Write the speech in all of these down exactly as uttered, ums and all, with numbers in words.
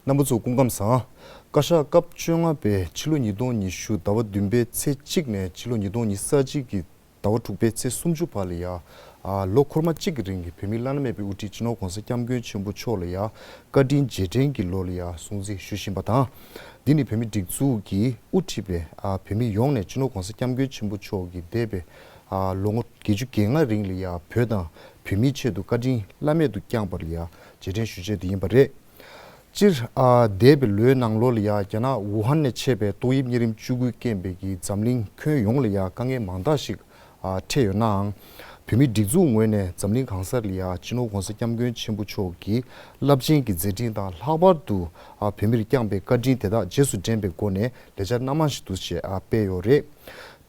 རྣམ་པ་ཚོ་སྐུ་ཁམས་བཟང་། བཀའ་ཤག་སྐབས་བཅོ་ལྔ་པས་ཕྱི་ལོ་ཉིས་སྟོང་ཉི་ཤུ་ཟླ་བ་བདུན་པའི་ཚེས་གཅིག་ནས་ཕྱི་ལོ་ཉིས་སྟོང་ཉི་ཤུ་རྩ་གཅིག་གི་ཟླ་བ་དྲུག་པའི་ཚེས་སུམ་ཅུ་བར་ལ་ཡ། ཨ། ལོ་འཁོར་མ་གཅིག་གི་རིང་གི་བོད་མིའི་བླ་ན་མེད་པའི་དབུ་ཁྲིད་སྤྱི་ནོར་༸གོང་ས་༸སྐྱབས་མགོན་ཆེན་པོ་མཆོག་ལ་ཡ། བཀའ་དྲིན་རྗེས་དྲན་གྱི་ལོ་ལ་ཡ་སྲུང་བརྩི་ཞུ་བཞིན་པ་དང་། འདི་ནི་བོད་མིའི་སྒྲིག་འཛུགས་ཀྱིས་དབུ་ཁྲིད་པའི། ཨ། བོད་མི་ཡོངས་ནས་སྤྱི་ནོར་༸གོང་ས་༸སྐྱབས་མགོན་ཆེན་པོ་མཆོག་གིས་འདས་པའི། ཨ། ལོ་ངོ་བརྒྱད་ཅུ་གྱ་ལྔ་རིང་ལ་ཡ་བོད་དང་བོད་མིའི་ཆེད་དུ་བཀའ་དྲིན་བླ་མེད་དུ་བསྐྱངས་པ་ལ་ཡ་རྗེས་དྲན་ཞུ་ཆེད་དུ་ཡིན་པ་རེད། སྤྱིར། ཨ། འདས་པའི་ལོའི་ནང་ལོགས་ལ་ཡ་རྒྱ་ནག་ཝུ་ཧན་ནས་མཆེད་པའི་ཏོག་དབྱིབས་གཉན་རིམས་བཅུ་དགུའི་རྐྱེན་པས་ཀྱི་འཛམ་གླིང་ཁྱོན་ཡོངས་ལ་ཡ་དཀའ་ངལ་མང་དག་ཞིག་ཨ། འཕྲད་ཡོད་ནའང་། བོད་མིའི་སྒྲིག་འཛུགས་ངོས་ནས་འཛམ་གླིང་གང་སར་ལ་ཡ་སྤྱི་ནོར་༸གོང་ས་༸སྐྱབས་མགོན་ཆེན་པོ་མཆོག་གི་རླབས་ཆེན་གྱི་མཛད་འཕྲིན་དང་ལྷག་པར་དུ། ཨ། བོད་མིར་བསྐྱངས་པའི་བཀའ་དྲིན་དེ་དག་རྗེས་སུ་དྲན་པའི་སྒོ་ནས་ལས་འཆར་སྣ་མང་ཞིག་འདུག་སེ་ཨ། སྤེལ་ཡོད་རེད།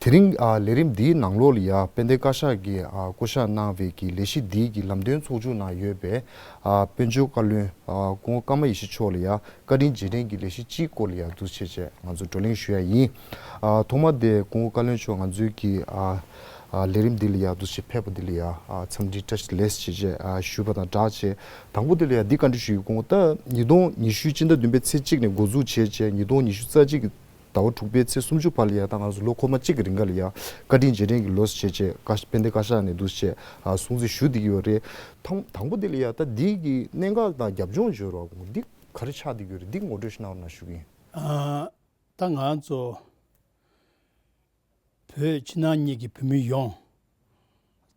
དེ་རིང་། ཨ། ལས་རིམ་འདིའི་ནང་ལོགས་ལ་ཡ་དཔལ་ལྡན་བཀའ་ཤག་གིས། ཨ། བསྐོ་གཞག་གནང་བའི་གི་ལས་གཞི་འདིའི་གི་ལམ་སྟོན་ཚོགས་ཆུང་ནང་ཡོད་པའི། ཨ། དཔལ་འབྱོར་བཀའ་བློན། ཨ། སྐུ་ངོ་ཀརྨ་ཡེ་ཤེས་མཆོག་ལ་ཡ་བཀའ་དྲིན་རྗེས་དྲན་གྱི་ལས་གཞི་གཅིག་སྐོར་ལ་ཡ་འདུག་སེ་བྱས་ང་ཚོ་བགྲོ་གླེང་ཞུ་ཡ་ཡིན། ཨ། ཐོག་མ་དེ་སྐུ་ངོ་བཀའ་བློན་མཆོག་ང་ཚོའི་གི། ཨ། ཨ། ལས་རིམ་འདི་ལ་ཡ་འདུག་སེ་ཕེབས་པ་འདི་ལ་ཡ། ཨ། འཚམས་འདྲི་བཀྲ་ཤིས་བདེ་ལེགས་ཞེས་བྱས། ཨ། ཞུས་པ་དང་སྦྲགས་བྱས། དང་པོ་དེ་ལ་ཡ་འདི་བཀའ་འདྲི་ཞུ་ཡི། སྐུ་ངོ་ད་ཉིས་སྟོང་ཉི་ཤུ་སྤྱི་ཟླ་བདུན་པའི་ཚེས་གཅིག་ནས་འགོ་འཛུགས་བྱས་བྱས་ཉིས་སྟོང་ཉི་ཤུ་རྩ་གཅིག་གི་ཟླ་བ་དྲུག་པའི་ཚེས་སུམ་ཅུ་བར་ལ་ཡ་ད་ང་ཚོ་ལོ་འཁོར་མ་གཅིག་གི་རིང་ག་ལ་ཡ་བཀའ་དྲིན་རྗེས་དྲན་གྱི་ལོ་ཞེས་བྱས། ཨ། དཔལ་ལྡན་བཀའ་ཤག་ནས་འདུག་སེ། ཨ། སྲུང་བརྩི་ཞུ་བསྡད་ཀྱི་ཡོད་རེད། དང་དང་པོ་དེ་ལ་ཡ་ད་འདི་གི་གནད་འགག་དང་རྒྱབ་ལྗོངས་བརྗོད་རོགས། འདི་ག་རེ་ཆགས་བསྡད་ཀྱི་ཡོད་རེད། འདི་ངོ་སྤྲོད་ཞིག་གནང་རོགས་གནང་ཞུ་གི་ཡིན། ཨ། ད་ང་ཚོ་བོད་ཕྱི་ནང་གཉིས་ཀྱི་བོད་མི་ཡོངས་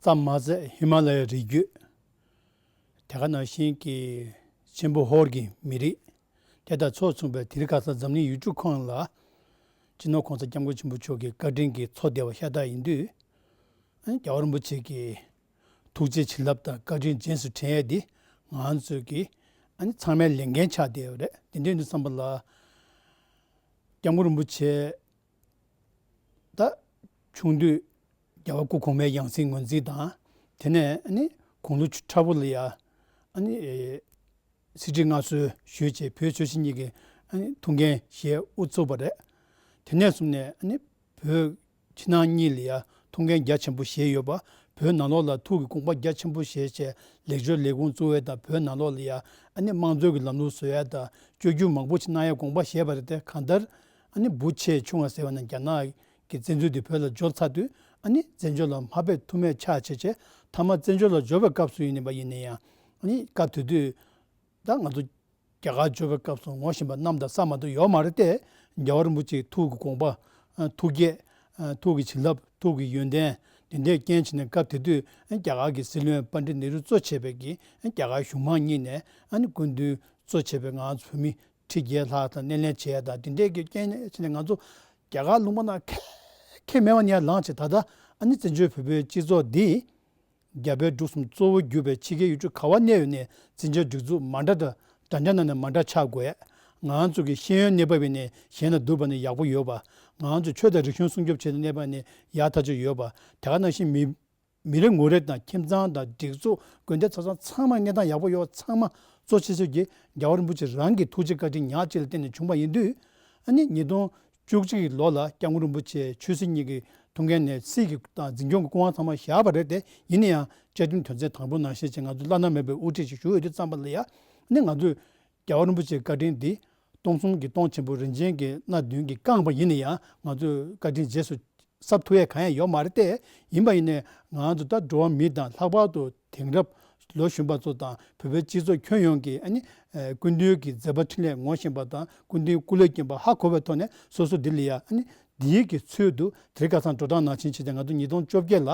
ཙམ་མ་ཟད་ཧི་མ་ལ་ཡའི་རི་རྒྱུད། དེ་ག་ནང་བཞིན་གྱི་ཆེན་པོ་ཧོར་གྱི་མི་རིགས། དེ་དང་ཚོགས་མཚུངས་པའི་དེ་རིང་ཁ་སང་འཛམ་གླིང་ཡུལ་གྲུ་ཁག་ལ་སྤྱི་ནོར་༸གོང་ས་༸སྐྱབས་མགོན་ཆེན་པོ་མཆོག་གི་བཀའ་དྲིན་གྱི་མཚོ་འདེབས་པ་ཤ་སྟག་ཡིན་དུས། ཨ་ནི་རྒྱལ་བ་རིན་པོ་ཆེ་གི་ཐུགས་རྗེ་བྱིན་རླབས་དང་བཀའ་དྲིན་རྗེས་སུ་དྲན་ཡས་འདི་ང་ཚོས་ཀྱི་ཨ་ནི་ཚང་མའི་ལས་འགན་ཆགས་བསྡད་ཡོད་རེད། དེ་འདྲ་ཡིན་དུས་ཙམ་པ་ལ་སྐྱབས་མགོན་རིན་པོ་ཆེ་ད་ཆུང་དུས་རྒྱལ་བ་སྐུ་གོང་མའི་ཡང་སྲིད་ངོས་འཛིན་དང་། དེ་ནས་ཨ་ནི་དགུང་ལོ་ཆུང་དྲགས་པོ་ལ་ཡ་ཨ་ནི་གསེར་ཁྲི་མངའ་གསོལ་ཞུས་བྱས་བོད་ཆོས་སྲིད་གཉིས་ཀྱི་ཨ་ནི་ཐུགས་འགན་བཞེས་དབུ་ཚུགས་པ་རེད། དེ་ནས་བཟུང་ནས་ཨ་ནི་བོད་ཕྱི་ནང་གཉིས་ལ་ཡ་ཐུགས་འགན་རྒྱ་ཆེན་པོ་བཞེས་ཡོད་པ། བོད་ནང་ལོགས་ལ་ཐུགས་ཀྱི་དགོངས་པ་རྒྱ་ཆེན་པོ་བཞེས་བྱས་ལེགས་བཅོས་ལས་ཁུངས་བཙུགས་ཡས་དང་། བོད་ནང་ལོགས་ལ་ཡ་ཨ་ནི་དམངས་གཙོའི་གི་ལམ་ལུགས་བཟོ་ཡས་དང་། བཅོས་བསྒྱུར་མང་པོ་ཞིག་གནང་ཡས་དགོངས་པ་བཞེས་པ་རེད་དེ། གང་ལྟར་ཨ་ནི་བུ་ཆེ་ཆུང་བ་ཟེར་བ་ནི་རྒྱ་ནག་གི་བཙན་འཛུལ་དེ་བོད་ལ་འབྱོར་ཚར་དུས་ཨ་ནི་བཙན་བྱོལ་ལ་མ་ཕེབས་ཐུབ་མེད་ཆགས་བྱས་བྱས། མཐའ་མ་བཙན་བྱོལ་ལ་འབྱོར་བའི་སྐབས་སུ་ཡིན་ནི་པ་ཡིན་ན་ཡང་། ཨ་ནི་སྐབས་དེ་དུས་ད་ང་ཚོ་རྒྱ་གར་འབྱོར་བའི་སྐབས་སུ་ངོ་ཤེས་པ་གནམ་དང་ས་མ་གཏོགས་ཡོད་མ་རེད་དེ། རྒྱལ་བ་རིན་པོ་ཆེའི་ཐུགས་ཀྱི་དགོངས་པ། ཨ། ཐུགས་བསྐྱེད། ཨ། ཐུགས་ཀྱི་བྱིན་རླབས། ཐུགས་ཀྱི་ཡོན་ཏན་དེ་འདྲས་རྐྱེན་བྱས་ནས་སྐབས་དེ་དུས་རྒྱ་གར་གྱི་སྲིད་བློན་པཎྜི་ཏ་ནེ་རུ་གཙོ་བྱས་པའི་གི་རྒྱ་གར་གཞུང་མང་གཉིས་ནས་ཨ་ནི་སྐུ་མདུན་གཙོ་བྱས་པའི་ང་ཚོ་བོད་མི་ཁྲི་བརྒྱད་ལྷག་དང་སྣེ་ལེན་བྱས་དང་། དེ་འདྲས་ཀྱི་རྐྱེན་བྱས་ནས་ང་ཚོ་རྒྱ་གར་ལུང་པ་ནང་ཁེ་ཁེ་མེད་པ་ནས་ལངས་བྱས། ད་ལྟ་ཨ་ནི་བཙན་བྱོལ་བོད་པའི་སྤྱི་ཚོགས་འདི་རྒྱ་བལ་འབྲུག་གསུམ་གཙོ་བོ་གྱུར་པའི་ཕྱི་རྒྱལ་ཡུལ་གྲུ་ག་བ་གནས་ཡོད་ནའི་བཙན་བྱོལ་སྒྲིག་འཛུགས་མ་འདྲ་འདྲ་འདྲ་འདྲ་ནང་ནས་མ་འདྲ་ཆགས་དགོས། ང་ཚོ་གི་ཤེས་ཡོན་གནས་བབ་ཡིན་ནའི་གཞན་ལ་བསྡུར་བ་ནི་ཡག་པོ་ཡོད་པ། ང་ཚོ་ཆོས་དང་རིག་གཞུང་སྲུང་སྐྱོབ་བྱེད་གནས་བབ་ནི་ཡག་ཐག་ཆོད་ཡོད་པ། དེ་ག་ནང་བཞིན་མི་མི་རེ་ངོ་རེ་དང་ཁྱིམ་ཚང་དང་སྒྲིག་འཛུགས་དགོན་སྡེ་ཚོགས་ཚང་ཚང་མ་གནས་སྟངས་ཡག་པོ་ཡོད་པ། ཚང་མ་གཙོ་ཆེ་ཤོས་ཀྱི་རྒྱལ་བ་རིན་པོ་ཆེ་རང་གི་ཐུགས་རྗེ་བཀའ་དྲིན་ཉག་གཅིག་ལ་བརྟེན་ནས་བྱུང་བ་ཡིན་དུས། ཨ་ནི་ཉིས་སྟོང་བཅུ་གཅིག་གི་ལོ་ལ་སྐྱབས་མགོན་རིན་པོ་ཆེ་ཆོས་སྲིད་གཉིས་ཀྱི་ཐུགས་འགན་ནས་སྲིད་ཀྱི་དང་འཛིན་སྐྱོང་གི་སྐུ་དབང་ཚང་མ་བཞག་པ་རེད་དེ། ཡིན་ན་ཡང་བཅའ་ཁྲིམས་དོན་ཚན་དང་པོ་ནང་བཞིན་བྱས་ང་ཚོ་བླ་ན་མེད་པའི་དབུ་ཁྲིད་ཅིག་བཞུགས་ཡོད་དུས་ཙམ་པ་ལ་ཡ། ཨ་ནི་ང་ཚོས་རྒྱལ་བ་རིན་པོ་ཆེའི་བཀའ་དྲིན་འདི་སྟོང་གསུམ་གྱི་སྟོང་ཆེན་པོ་རིན་ཆེན་གྱི་སྣ་བདུན་གྱིས་བསྐངས་པ་ཡིན་ན་ཡང་། ང་ཚོས་བཀའ་དྲིན་རྗེས་སུ་གཟབ་ཐུབ་ཡས་གང་ཡང་ཡོད་མ་རེད་དེ། ཡིན་པ་ཡིན་ནའི་ང་ཚོ་ད་འགྲོ་བ་མི་དང་ལྷག་པར་དུ་དེང་རབས་ལོ་གཞོན་པ་ཚོ་དང་བོད་པའི་སྤྱི་ཚོགས་ཁྱོན་ཡོངས་ཀྱི་ཨ་ནི་ཨ་སྐུ་མདུན་གྱི་མཛད་པ་འཕྲིན་ལས་ངོ་ཤེས་པ་དང་སྐུ་མདུན་སྐུ་ལས་བསྐྱོན་པ་ཧ་གོ་བའི་ཐོག་ནས་སོ་སོ་འདི་ལ་ཡ་ཨ་ནི་འདིའི་གི་ཚུལ་དུ་དེ་རིང་ཁ་སང་འགྲོ་སྟངས་ནང་བཞིན་བྱས་ཏེ། ང་ཚོ་ཉིས་སྟོང་བཅོ་བརྒྱད་ལ་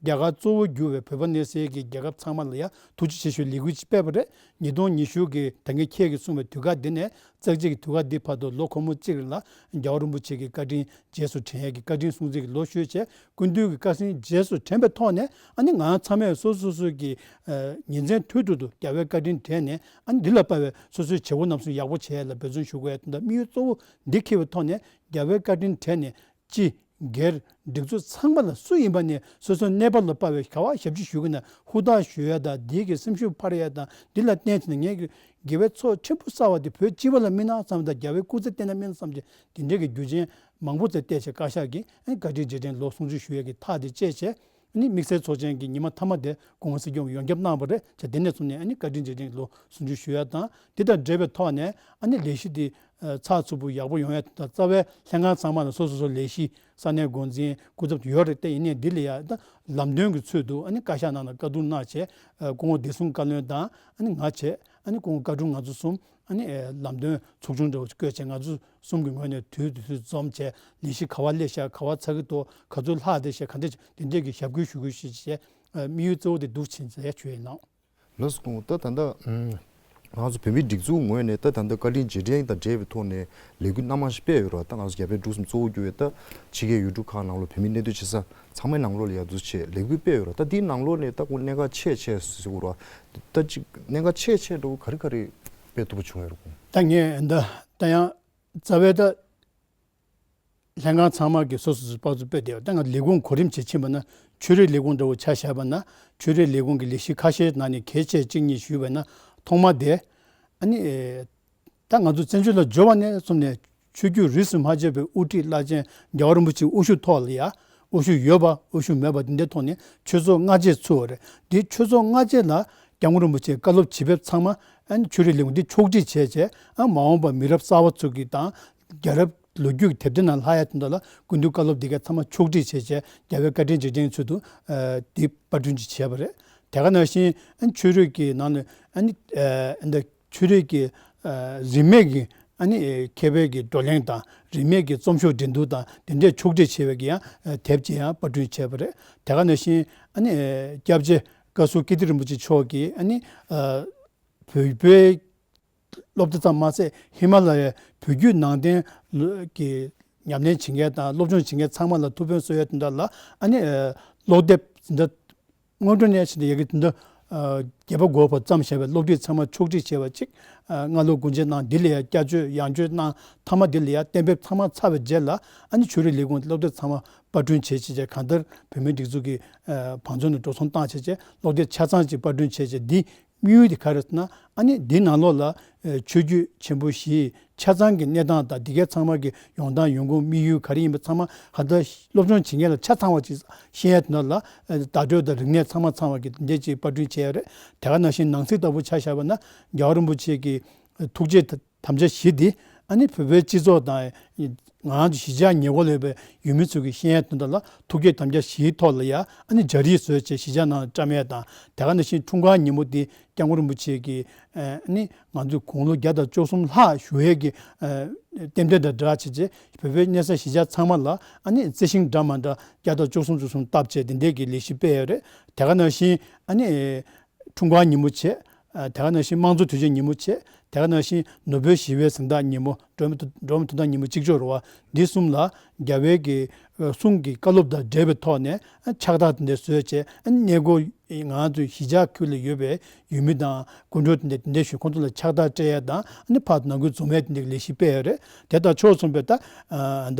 རྒྱ་གར་གཙོ་བོ་གྱུར་བའི་བོད་པ་གནས་སའི་གི་རྒྱལ་ཁབ་ཚང་མ་ལ་ཡ་ཐུགས་རྗེ་ཆེ་ཞུའི་ལས་འགུལ་ཅིག་སྤེལ་བ་རེད། ཉིས་སྟོང་ཉི་ཤུ་གི་ད་གིན་ཁྱེད་ཀྱིས་གསུངས་པའི་དུས་སྐབས་འདི་ནས་རྩ་གཅིག་གི་དུས་སྐབས་འདི་བར་དུ་ལོ་འཁོར་མོ་གཅིག་རིང་ལ་རྒྱལ་བ་རིན་པོ་ཆེ་གི་བཀའ་དྲིན་རྗེས་སུ་དྲན་ཡས་ཀྱི་བཀའ་དྲིན་སྲུང་བརྩི་གི་ལོ་ཞུས་བྱས། སྐུ་མདུན་གྱི་བཀའ་དྲིན་རྗེས་སུ་དྲན་པའི་ཐོག་ནས་ཨ་ནི་ང་ཚང་མས་སོ་སོ་སོ་སོ་གི་ཨ་ཉིན་མཚན་དུས་དྲུག་ཏུ་རྒྱལ་བའི་བཀའ་དྲིན་དྲན་ནས། ཨ་ནི་འདི་ལ་དཔག་པའི་སོ་སོའི་བྱེད་སྒོ་རྣམ་གསུམ་ཡག་པོ་བྱེད་ཡས་ལ་འབད་བརྩོན་ཞུ་དགོས་ཡ་དེ་འདྲ་དམིགས་ཡུལ་གཙོ་བོ་འདི་འཁྱེར་བའི་ཐོག་ནས། རྒྱལ་བའི་བཀའ་དྲིན་དྲན་ནས་སྤྱི་སྒེར་སྒྲིག་འཛུགས་ཚང་མ་ལ་སུ་ཡིན་པ་ནས་སོ་སོའི་གནས་བབ་ལ་དཔག་པའི་ག་བ་ཞབས་ཕྱི་ཞུ་གི་ན་ཧུར་ཐག་ཞུ་ཡ་དང་། འདི་གི་སེམས་ཤུགས་འཕར་ཡ་དང་། འདི་ལ་བརྟེན་བྱས་ནས་ངས་དགེ་བའི་ཚོགས་ཆེན་པོ་བསགས་པ་དེ་བོད་སྤྱི་པ་ལ་སྨིན་ན་བསམ་དང་། རྒྱལ་བའི་སྐུ་ཚེ་བརྟན་ན་སྨིན་ན་བསམ་གྱི་དེ་འདྲའི་གི་རྒྱུ་རྐྱེན་མང་པོ་ཙམ་བལྟས་བྱས་བཀའ་ཤག་གིས་ཨ་ནི་བཀའ་དྲིན་རྗེས་དྲན་ལོ་སྲུང་བརྩི་ཞུ་ཡས་ཀྱི་ཐག་དེ་བཅད་བྱས། ཨ་ནི་དམིགས་བསལ་ཚོགས་ཆེན་གྱི་ཉི་མ་མཐའ་མ་དེ་སྐུ་ངོ་སྲིད་སྐྱོང་གིས་ཡོངས་ཁྱབ་གནང་བ་རེད། བྱས་དེ་ནས་བཟུང་ནས་ཨ་ནི་བཀའ་དྲིན་རྗེས་དྲན་གྱི་ལོ་ཟུང་འཇུག་ཞུ་ཡ་དང་། དེ་དང་འབྲེལ་བའི་ཐོག་ནས་ཨ་ནི་ལས་གཞི་དེ་ཚགས་ཚུད་པོ་ཡག་པོ་ཡོང་ཡ་དང་། རྩ་བའི་ལྷན་ཁང་ཚང་མ་ལ་སོ་སོ་སོ་ལས་གཞི་ས་གནས་འགོ་འཛིན་སྐུ་ཚབ་ཡོད་རེད་དེ། ཡིན་ནའི་འདི་ལ་ཡ་ད་ལམ་སྟོན་གྱི་ཚུལ་དུ་ཨ་ནི་བཀའ་ཤག་ནང་ལ་བཀའ་བསྡུར་གནང་བྱས། སྐུ་ངོ་བདེ་སྲུང་བཀའ་བློན་དང་ཨ་ནི་ང་བྱས། ཨ་ནི་སྐུ་ངོ་བཀའ་དྲུང་ང་ཚོ་གསུམ་ཨ་ནི་ལམ་སྟོན་ཚོགས་ཆུང་འདྲ་བོ་བསྐོས་བྱས། ང་ཚོ་གསུམ་གྱི་ངོས་ནས་དུས་དུས་ཚོད་འཛོམས་བྱས། ལས་གཞི་ག་བ་སླེབས་ཤག་ག་བ་ཚར་གྱི་འདུག་ག་ཚོད་ལྷག་བསྡད་ཤག་ག་འདྲ་དེ་འདྲས་ཀྱི་ཞབས་སྐུལ་ཞུ་དགོས་ཞེས་བྱས། དམིགས་ཡུལ་གཙོ་བོ་དེ་འདུག་བྱས་བྱས་ཞུ་ཡ་ཡིན་ལགས། ལགས་སོ། སྐུ་ངོ། ད་ད་ལྟ་ང་ཚོ་བོད་མིའི་སྒྲིག་འཛུགས་ངོས་ནས་ད་ད་ལྟ་བཀའ་དྲིན་རྗེས་དྲན་དང་འབྲེལ་བའི་ཐོག་ནས་ལས་འགུལ་སྣ་མང་ཞིག་སྤེལ་ཡོད་རེད་བ། ད་ང་ཚོ་རྒྱ་བལ་འབྲུག་གསུམ་གཙོ་བོ་གྱུར་བའི་ད་ཕྱི་རྒྱལ་ཡུལ་གྲུ་ཁག་ནང་ལོགས་བོད་མིའི་གནས་སྡོད་བྱེད་ས་ཚང་མའི་ནང་ལོགས་ལ་ཡ་འདུག་བྱས་ལས་འགུལ་སྤེལ་ཡོད་རེད། ད་འདིའི་ནང་ལོགས་ནས་ད་ཁོ་གནད་འགག་ཆེ་ཆེ་ཟེར་དགོས་རེད་བ། ད་ཅིག་གནད་འགག་ཆེ་ཆེ་འདྲ་བོ་ག་རེ་ག་རེ་སྤེལ་ཐུབ་པ་བྱུང་ཡོད་རེད་སྐུ་ངོ། ད་ངས་ད་ད་ཡང་རྩ་བའི་ད་ལྷན་ཁང་ཚང་མ་གི་སོ་སོ་སོའི་པར་ཚུར་སྤེལ་བསྡད་ཡོད། ད་ང་ལས་ཁུངས་གོ་རིམ་བྱས་ཕྱིན་པ་ན། ཆོས་རིག་ལས་ཁུངས་འདྲ་བོ་ཆ་བཞག་པ་ན། ཆོས་རིག་ལས་ཁུངས་ཀྱི་ལས་གཞི་ཁ་ཤས་ནང་ནས་གལ་ཆེ་གཅིག་གཉིས་ཞུས་པ་ན། ཐོག་མ་དེ་ཨ་ནི་ཨེ་ད་ང་ཚོ་བཙན་བྱོལ་ལ་འབྱོར་བ་ནས་བཟུང་ནས་ཆོས་བརྒྱུད་རིས་སུ་མ་ཆད་པའི་དབུ་ཁྲིད་བླ་ཆེན་རྒྱལ་བ་རིན་པོ་ཆེའི་དབུ་བཞུགས་ཐོག་ལ་ཡ། དབུ་བཞུགས་ཡོད་པ་དབུ་བཞུགས་མེད་པ་འདི་འདྲའི་ཐོག་ནས་ཆོས་ཚོགས་སྔ་རྗེས་ཚུགས་པ་རེད། འདི་ཆོས་ཚོགས་སྔ་རྗེས་ལ་སྐྱབས་མགོན་རིན་པོ་ཆེའི་བཀའ་སློབ་ཇི་ཕེབས་ཚང་མ་ཨ་ནི་ཆོས་རིག་ལས་ཁུངས་འདི་ཕྱོགས་སྒྲིག་བྱས་བྱས། ཨ་མ་འོངས་པ་མི་རབས་གསར་པ་ཚོ་གི་དང་། རྒྱལ་རབས་ལོ་རྒྱུས་ཀྱི་དེབ་ཐེར་ནང་ལྷག་ཡ་དེ་འདྲ་ལ་སྐུ་མདུན་བཀའ་སློབ་འདི་ག་ཚང་མ་ཕྱོགས་སྒྲིག་བྱས་བྱས། རྒྱལ་བའི་བཀའ་དྲིན་རྗེས་དྲན་ཚུལ་དུ་ཨ་འདི་པར་སྐྲུན་ཅིག་བྱས་པ་རེད། དེ་ག་ནང་བཞིན་ཨ་ནི་ཆོས་རིག་གི་ནང་ནས་ཨ་ནི་ཨ་འདི་ཆོས་རིག་གི་ཨ་རིས་མེད་ཀྱི་ཨ་ནི་མཁས་པའི་གི་བགྲོ་གླེང་དང་། རིས་མེད་ཀྱི་རྩོམ་ཤོག་འགྲན་བསྡུར་དང་། དེ་འདྲས་ཕྱོགས་སྒྲིག་བྱས་པའི་གི་ཡང་དེབ་ཅིག་ཡང་པར་སྐྲུན་བྱས་པ་རེད། དེ་ག་ནང་བཞིན་ཨ་ནི་སྐྱབས་རྗེ་བཀའ་ཟུར་ཀིརྟི་རིན་པོ་ཆེ་མཆོག་གིས་ཨ་ནི་བོད་པའི་སློབ་གྲྭ་ཙམ་མ་ཟད་ཧི་མ་ལ་ཡའི་བོད་བརྒྱུད་ནང་བསྟན་གྱི་ཉམས་ལེན་བྱེད་མཁན་དང་སློབ་སྦྱོང་བྱེད་མཁན་ཚང་མ་ལ་ཐུགས་ཕན་གསོས་ཡ་དེ་འདྲ་ལ་ཨ་ནི་ཀློག་དེབ་འདི་སྔོན་འགྲོ་ནས་ཕྱིན་ཏེ་ཡ་གི་དེ་འདྲ་བརྒྱད་པ་དགུ་པ་བརྩམས་བཞག་པའི་སློབ་ཁྲིད་ཚང་མ་ཕྱོགས་སྒྲིག་བྱས་པ་ཅིག་སྔ་ལོ་དགུན་ཆད་ནང་འདི་ལ་ཡ་བསྐྱར་བཅོས་ཡང་བཅོས་གནང་། མཐའ་མ་འདི་ལ་ཡ་གཏན་འབེབས་ཚང་མ་ཚར་བའི་རྗེས་ལ་ཨ་ནི་ཆོས་རིག་ལས་ཁུངས་སློབ་དེབ་ཚང་མ་པར་སྐྲུན་བྱས་བྱས་བྱས། གང་ལྟར་བོད་མིའི་སྒྲིག་འཛུགས་ཀྱི་བང་མཛོད་ནས་འགྲོ་སོང་བཏང་བྱས་བྱས་སློབ་དེབ་ཆ་ཚང་ཅིག་པར་སྐྲུན་བྱས་བྱས། འདི་དམིགས་ཡུལ་དེ་ག་རེ་ཟེར་ན། ཨ་ནི་འདི་ནང་ལོགས་ལ་ཆོས་བརྒྱུད་ཆེན་པོ་བཞིའི་ཆ་ཚང་གི་གནས་སྟངས་དང་། འདི་གའི་ཚང་མ་གི་ཡོང་སྟངས་ཡོང་ཁུངས་དམིགས་ཡུལ་ག་རེ་ཡིན་པ་ཚང་མ་གང་ལྟར་སློབ་སྦྱོང་བྱེད་མཁན་ལ་ཆ་ཚང་བ་ཅིག་ཤེས་ཡ་དེ་འདྲ་ལ་བརྡ་སྤྲོད་དང་རིག་གནས་ཚང་མ་ཚང་བ་གི་འདི་འདྲས་ཅིག་པར་སྐྲུན་བྱས་ཡོད་རེད། དེ་ག་ནང་བཞིན་ནང་གསེས་ལྟ་བུ་ཆ་བཞག་པ་ན་རྒྱལ་བ་རིན་པོ་ཆེ་གི་ཐུགས་བསྐྱེད་དམ་བཅའ་བཞི་འདི་ཨ་ནི་བོད་པའི་སྤྱི་ཚོགས་དང་ང་རང་ཚོ་གཞིས་ཆགས་ཉེ་འཁོར་ལ་ཡོད་པའི་ཡུལ་མི་ཚོ་གི་ཤེས་ཡོན་དོན་དག་ལ་ཐུགས་བསྐྱེད་དམ་བཅའ་བཞིའི་ཐོག་ལ་ཡ་ཨ་ནི་སྦྱར་ཡིག་བཟོས་བྱས་གཞིས་ཆགས་ནང་བཀྲམ་ཡས་དང་། དེ་ག་ནང་བཞིན་འཁྲུངས་སྐར་ཉིན་མོ་འདི་སྐྱབས་མགོན་རིན་པོ་ཆེ་གི་ཨ་ནི་ང་ཚོས་དགུང་ལོ་བརྒྱ་དང་བཅུ་གསུམ་ལྷག་བཞུགས་ཡས་ཀྱི་རྟེན་འབྲེལ་དང་སྦྲགས་བྱས་བྱས་བོད་པའི་གནས་ས་གཞིས་ཆགས་ཚང་མ་ལ་ཨ་ནི་རྩི་ཤིང་འདྲ་མི་འདྲ་བརྒྱ་དང་བཅུ་གསུམ་བཅུ་གསུམ་བཏབ་བྱས་དེ་འདྲས་ཀྱི་ལས་གཞི་སྤེལ་ཡོད་རེད། དེ་ག་ནང་བཞིན་ཨ་ནི། འཁྲུངས་སྐར་ཉིན་མོ་བྱས། ཨ་དེ་ག་ནང་བཞིན་དམངས་གཙོ་དུས་ཆེན་ཉིན་མོ་བྱས། དེ་ག་ནང་བཞིན་ནོ་བེལ་ཞི་བའི་གཟེངས་རྟགས་ཉིན་མོ། འགྲོ་བ་མིའི་ཐོབ་འགྲོ་བ་མིའི་ཐོབ་ཐང་ཉིན་མོ་གཅིག་ལྕོགས་རེད་བ། འདི་གསུམ་ལ་རྒྱལ་བའི་གི་གསུང་གི་བཀའ་སློབ་དང་འབྲེལ་བའི་ཐོག་ནས་ཕྱག་རྟགས་དེ་འདྲ་བཟོས་བྱས། གནས་སྐོར་ང་ཚོ་གཞིས་ཆགས་ཁུལ་ལ་ཡོད་པའི་ཡུལ་མི་དང་སྐུ་མགྲོན་དེ་འདྲ་དེ་འདྲ་ཞུས། ཁོང་ཚོ་ལ་ཕྱག་རྟགས་སྤྲད་ཡས་དང་། ཨ་ནི་ཕར་ནང་ཁུལ་འཛོམས་ཡས་དེ་འདྲའི་ལས་གཞི་སྤེལ་ཡོད་རེད། དེ་དང་ཕྱོགས་མཚུངས་པའི་ད་ཨ་ད།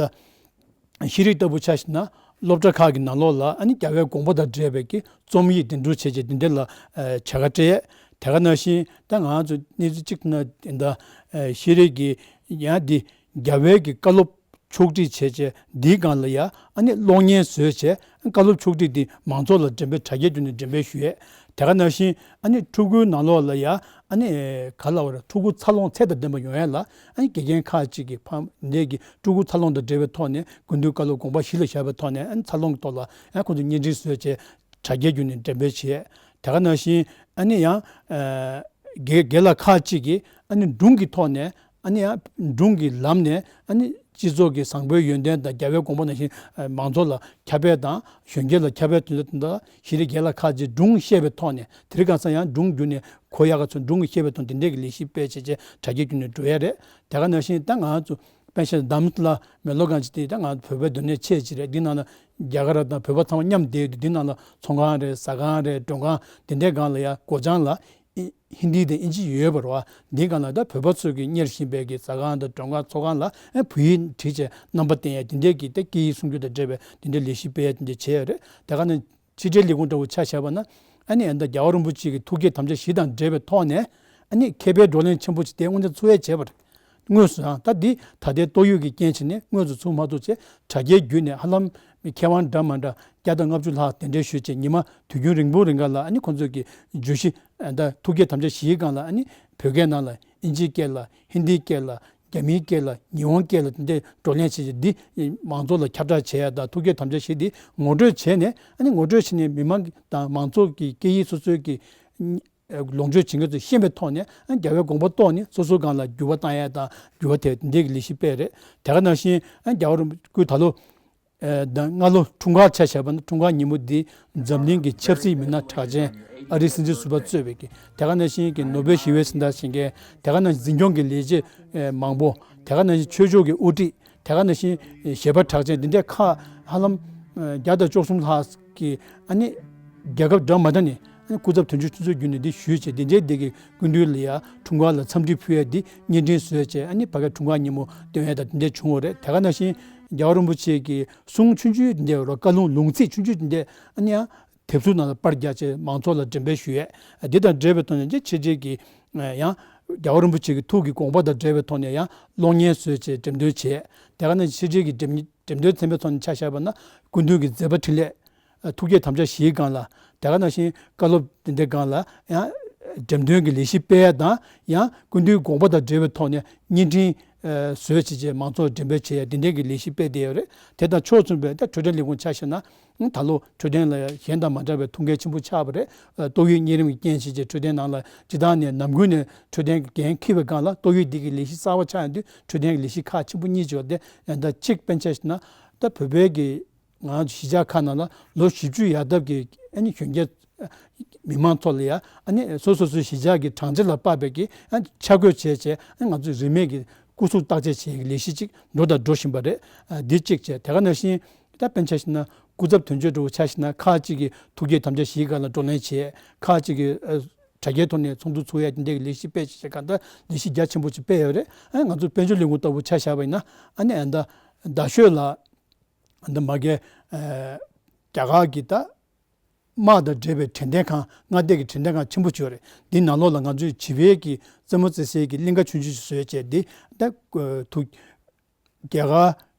ཤེས་རིག་ལྟ་བུ་ཆ་བཞག་ན་སློབ་གྲྭ་ཁག་གི་ནང་ལོགས་ལ་ཨ་ནི་རྒྱལ་བའི་དགོངས་པ་དང་འབྲེལ་བའི་གི་རྩོམ་ཡིག་འདེམས་སྒྲུག་བྱས་བྱས་འདི་འདྲ་ལ་བྱ་དགའ་སྤྲད་ཡས། དེ་ག་ནང་བཞིན་ད་ང་ཚོ་གནས་ཚུལ་གཅིག་ན་འདི་འདྲ་ཤེས་རིག་གི་ཡང་འདི་རྒྱལ་བའི་གི་བཀའ་སློབ་ཕྱོགས་སྒྲིག་བྱས་བྱས་འདིའི་སྒང་ལ་ཡ་ཨ་ནི་གློག་བརྙན་བཟོས་བྱས་བཀའ་སློབ་ཕྱོགས་སྒྲིག་འདི་མང་ཚོགས་ལ་འགྲེམས་སྤེལ་དྲ་རྒྱའི་བརྒྱུད་ནས་འགྲེམས་སྤེལ་ཞུ་ཡས། དེ་ག་ནང་བཞིན་ཨ་ནི་ཕྲུ་གུའི་ནང་ལོགས་ལ་ཡ་ཨ་ནི་ག་ལ་བར་ཕྲུ་གུ་འཚར་ལོངས་ཚད་དང་ལྡན་པ་ཡོང་ཡ་ལ་ཨ་ནི་དགེ་རྒན་ཁག་ཅིག་གིས་ཕ་མ་འདས་ཀྱི་ཕྲུ་གུ་འཚར་ལོངས་དང་འབྲེལ་བའི་ཐོག་ནས་སྐུ་མདུན་བཀའ་སློབ་དགོངས་པ་གཞི་ལ་བཞག་པའི་ཐོག་ནས་ཨ་ནི་འཚར་ལོངས་ཀྱི་ཐོག་ལ་ཨ་ཁོང་ཚོ་བརྙན་འཕྲིན་བཟོས་བྱས་དྲ་རྒྱའི་བརྒྱུད་ནས་འགྲེམས་སྤེལ་བྱས། དེ་ག་ནང་བཞིན་ཨ་ནི་ཡང་དགེ་དགེ་ལགས་ཁག་ཅིག་གིས་ཨ་ནི་སྒྲུང་གི་ཐོག་ནས། ཨ་ནི་ཡང་སྒྲུང་གི་ལམ་ནས་ཨ་ནི་སྤྱི་ཚོགས་ཀྱི་བཟང་པོའི་ཡོན་ཏན་དང་རྒྱལ་བའི་དགོངས་པ་ནང་བཞིན་མང་ཚོགས་ལ་ཁྱབ་སྤེལ་དང་གཞོན་སྐྱེས་ལ་ཁྱབ་སྤེལ་དོན་དུ་དེ་འདྲ་ཤེས་རིག་རྒན་ལགས་ཁག་ཅིག་སྒྲུང་བཤད་པའི་ཐོག་ནས། དེ་རིང་ཁ་སང་ཡང་སྒྲུང་བརྒྱུད་ནས་གོ་ཡག་ག་ཚོད་སྒྲུང་གི་བཤད་པའི་ཐོག་དེ་འདྲས་ཀྱི་ལས་གཞི་སྤེལ་བྱས་བྱས་དྲ་རྒྱའི་བརྒྱུད་ནས་འགྲོ་ཡ་རེད། དེ་ག་ནང་བཞིན་ད་ང་ཚོ་པན་ཤེ་དམ་ལ་མེ་ལོ་གང་ཅི་དེ་ད་ང་ཚོ་བོད་པའི་སྡོད་གནས་ཆེ་ཅིག་རེད། འདི་ནང་ལ་རྒྱ་གར་དང་བོད་པ་ཚང་མ་མཉམ་བསྡད་ཡོད་དུས་འདི་ནང་ལ་ཚོང་ཁང་རེད། ཟ་ཁང་རེད། མགྲོན་ཁང་དེ་འདྲའི་སྒང་ལ་ཡ་སྒོ་བྱང་ལ། ཧིན་དི་དང་ཨིན་ཇི་ཡོད་པ་རེད་བ། འདིའི་སྒང་ལ་ད་བོད་པ་ཚོས་ཀྱི་གཉེར་བཞིན་པའི་གི་ཟ་ཁང་དང་མགྲོན་ཁང་ཚོགས་ཁང་ལ་ཨ་བོད་ཡིག་བྲིས་བྱས་རྣམ་པ་བསྟན་ཡ་དེ་འདྲའི་གི་ད་སྐད་ཡིག་སྲུང་སྐྱོབ་དང་འབྲེལ་བའི་དེ་འདྲའི་ལས་གཞི་སྤེལ་ཡ་དེ་འདྲ་བྱས་ཡོད་རེད། དེ་ག་ནས་ཕྱི་དྲིལ་ལས་ཁུངས་འདྲ་བོ་ཆ་བཞག་པ་ན་ཨ་ནི་ཨ་ད་རྒྱལ་བ་རིན་པོ་ཆེ་གི་ཐུགས་བསྐྱེད་དམ་བཅའ་བཞི་དང་འབྲེལ་བའི་ཐོག་ནས་ཨ་ནི་མཁས་པའི་བགྲོ་གླེང་ཆེན་པོ་ཅིག་དེ་སྔོན་ཆད་ཚུགས་ཡ་བྱས་པ་རེད། དངོས་སུ་ཡང་ད་འདི་ད་ལྟའི་ཏོག་དབྱིབས་ཀྱི་རྐྱེན་བྱས་ནས་དངོས་སུ་ཚུགས་མ་ཐུབ་ཚེ་དྲ་རྒྱའི་བརྒྱུད་ནས་ཧ་ལམ་ མཁས་དབང་འདྲ་མི་འདྲ་བརྒྱ་དང་ལྔ་བཅུ་ལྷག་གདན་འདྲེན་ཞུས་བྱས། ཉི་མ་དུས་རྒྱུན་རིང་པོ་རིང་ག་ལ་ཨ་ནི་ཁོང་ཚོས་ཀྱི་བརྗོད་གཞི་ད་ཐུགས་བསྐྱེད་དམ་བཅའ་བཞིའི་སྒང་ལ་ཨ་ནི་བོད་སྐད་ནང་ལ། ཨིན་ཇིའི་སྐད་ལ། ཧིན་དིའི་སྐད་ལ། རྒྱ་མིའི་སྐད་ལ། ཉི་ཧོང་སྐད་ལ་དེ་འདྲའི་བགྲོ་གླེང་བྱས་བྱས། འདི་མང་ཚོགས་ལ་ཁྱབ་བསྒྲགས་བྱེད་ཡ་དང་ཐུགས་བསྐྱེད་དམ་བཅའ་བཞི་འདི་ངོ་སྤྲོད་བྱས་ནས། ཨ་ནི་ངོ་སྤྲོད་བྱས་ནས་མི་མང་གི་དང་མང་ཚོགས་ཀྱི་སྐད་ཡིག་སོ་སོའི་གི་ལོངས་སྤྱོད་བྱེད་མཁན་ཚོས་ཤེས་པའི་ཐོག་ནས། ཨ་ནི་རྒྱལ་བའི་དགོངས་པ་རྟོགས་ནས་སོ་སོའི་སྒང་ལ་འགྱུར་བ་བཏང་ཡ་དང་འགྱུར་བ་དེ་འདི་གི་ལས་གཞི་སྤེལ་རེད། དེ་ག་ནང་བཞིན་ཨ་ནི་རྒྱལ་བ་རིན་པོ་ཆེ་སྐུའི་ད་ལོ་ཨ་ད་སྔ་ལོ་འཁྲུངས་སྐར་ཆ་བཞག་པ་ན། འཁྲུངས་སྐར་ཉིན་མོ་འདི་འཛམ་གླིང་གི་ཆབ་སྲིད་མི་སྣ་གྲགས་ཅན་ཨ་རིའི་སྲིད་འཛིན་ཟུར་པ་གཙོས་པའི་གི། དེ་ག་ནང་བཞིན་གྱི་ནོ་བེལ་ཞི་བའི་གཟེངས་རྟགས་བཞེས་མཁན། དེ་ག་ནང་བཞིན་འཛིན་སྐྱོང་གི་ལས་བྱེད་ཨ་མང་པོ། དེ་ག་ནང་བཞིན་ཆོས་ཕྱོགས་ཀྱི་དབུ་ཁྲིད། དེ་ག་ནང་བཞིན་གཞས་པ་གྲགས་ཅན་འདི་འདྲའི་ཁག་ཧ་ལམ་ཨ་བརྒྱ་དང་བཅུ་གསུམ་ལྷག་གིས་ཨ་ནི་རྒྱལ་ཁབ་འདྲ་མི་འདྲ་ནས་ཨ་ནི་སྐུ་ཚབ་དོན་གཅོད་ཆུ་ཚོད་བརྒྱུད་ནས་འདི་ཞུས་བྱས། འདི་འདྲའི་འདི་གི་སྐུ་མདུན་ལ་ཡ་འཁྲུངས་སྐར་ལ་འཚམས་འདྲི་ཕུལ་ཡ་འདི་བརྙན་འཕྲིན་བཟོས་བྱས། ཨ་ནི་ཕ་གིར་འཁྲུངས་སྐར་ཉིན་མོ་སྟོན་ཡ་དང་འདི་འདྲ་བྱུང་བ་རེད། དེ་ག་ནང་བཞིན་རྒྱལ་བ་རིན་པོ་ཆེ་གི་གསུང་ཆུང་ཆུང་འདི་འདྲ་རོ། བཀའ་ལུང་ལུང་ཚིག་ཆུང་ཆུང་འདི་འདྲ་ཨ་ནི་ཡང་དེབ་གཟུགས་ནང་ལ་པར་རྒྱག་བྱས་མང་ཚོགས་ལ་འགྲེམས་སྤེལ་ཞུ་ཡས། འདི་དང་འབྲེལ་བའི་ཐོག་ནས་ཀྱི་ཕྱི་རྒྱལ་གྱི་ཡང་རྒྱལ་བ་རིན་པོ་ཆེ་གི་ཐུགས་ཀྱི་དགོངས་པ་དང་འབྲེལ་བའི་ཐོག་ནས་ཡང་གློག་བརྙན་བཟོས་བྱས་འགྲེམས་སྟོན་བྱས། དེ་ག་ནང་བཞིན་ཕྱི་རྒྱལ་གྱི་འགྲེམས་འགྲེམས་སྟོན་ཚན་པའི་ཐོག་ནས་ཆ་བཞག་པ་ན། སྐུ་མདུན་གྱི་མཛད་པ་འཕྲིན་ལས། ཐུགས་བསྐྱེད་དམ་བཅའ་བཞིའི་སྒང་ལ། དེ་ག་ནང་བཞིན་བཀའ་སློབ་དེ་འདྲའི་སྒང་ལ་ཡང་འགྲེམས་སྟོན་གྱི་ལས་གཞི་སྤེལ་ཡ་དང་། ཡང་སྐུ་མདུན་དགོངས་པ་དང་འབྲེལ་བའི་ཐོག་ནས་བརྙན་འཕྲིན་བཟོས་བྱས་བྱས་མང་ཚོགས་འགྲེམས་སྤེལ་བྱེད་ཡ་དེ་འདྲའི་གི་ལས་གཞི་སྤེལ་བསྡད་ཡོད་རེད། དེ་དང་ཕྱོགས་མཚུངས་པའི་ད་འཕྲོད་བསྟེན་ལས་ཁུངས་ཆ་བཞག་ན། ད་ལོ་འཕྲོད་བསྟེན་ལ་གཞན་དང་མ་འདྲ་བའི་ཐུགས་འགན་ཆེན་པོ་ཆགས་པ་རེད། ཏོག་དབྱིབས་གཉན་རིམས་ཀྱི་རྐྱེན་བྱས་བྱས་འཕྲོད་བསྟེན་ནང་ལ་སྤྱིར་བཏང་ནས་ནམ་རྒྱུན་ནས་འཕྲོད་བསྟེན་གྱི་འགན་འཁྱེར་བའི་སྒང་ལ་ཏོག་དབྱིབས་འདི་གི་ལས་གཞི་གསར་པ་ཆགས་ཡོང་དུས། འཕྲོད་བསྟེན་གྱི་ལས་གཞི་ཁག་ཆེན་པོ་གཉིས་ཅིག་ཡོད་དེ། ད་གཅིག་དཔེར་ན་ཆ་བཞག་ན་ད་བོད་པའི་གི་ང་གཞིས་ཆགས་ཁག་ནང་ལ་ལོ་བཞི་བཅུ་ཡར་ལྡབ་ཀྱི་ཨ་ནི་གཞོན་སྐྱེས་མི་མང་ཚོ་ལ་ཡ་ཨ་ནི་སོ་སོ་སོའི་གཞིས་ཆགས་ཀྱི་གྲངས་ཆེ་ལ་དཔག་པའི་གི་ཨ་ནི་ཆ་བགོས་བྱས་བྱས། ཨ་ནི་ང་ཚོས་རིན་མེད་ཀྱི་སྐུ་གཟུགས་བརྟག་དཔྱད་བྱེད་ཀྱི་ལས་གཞི་ཅིག་འགྲོ་དང་འགྲོ་བཞིན་པ་རེད། ཨ་འདི་གཅིག་བྱས། དེ་ག་ནང་བཞིན་ད་དཔེར་ན་ཆ་བཞག་ན་སྐུ་ཚབ་དོན་གཅོད་འདྲ་བོ་ཆ་བཞག་ན། ཁག་ཅིག་གིས་ཐུགས་བསྐྱེད་དམ་བཅའ་བཞིའི་སྒང་ལ་བགྲོ་གླེང་བྱས། ཁག་ཅིག་གིས་ཨ་དྲ་རྒྱའི་ཐོག་ནས་ཚོགས་འདུ་ཚོགས་ཡ་དེ་འདྲའི་ལས་གཞི་སྤེལ་བྱས་བྱས། གང་ལྟར་ལས་གཞི་རྒྱ་ཆེན་པོ་ཅིག་སྤེལ་ཡོད་རེད། ཨ་ང་ཚོ་དཔལ་འབྱོར་ལས་ཁུངས་ལྟ་བུ་ཆ་བཞག་པ་ཡིན་ན། ཨ་ནི་ཨ་ད་རྡ་ཤོད་ལ་ཨ་ད་མ་གི་ཨ་རྒྱ་གར་གྱི་ད་དམག་དང་འབྲེལ་བའི་དྲན་རྟེན་ཁང་། མངའ་སྡེ་གི་དྲན་རྟེན་ཁང་ཆེན་པོ་ཅིག་ཡོད་རེད། འདི་ནང་ལོགས་ལ་ང་ཚོས་བྱིས་པའི་གི་རྩེད་མོ་རྩེ་སའི་གི་གླིང་ག་ཆུང་ཆུང་ཞིག་བཟོས་བྱས། འདི་ད་ཐུགས་རྒྱ་གར་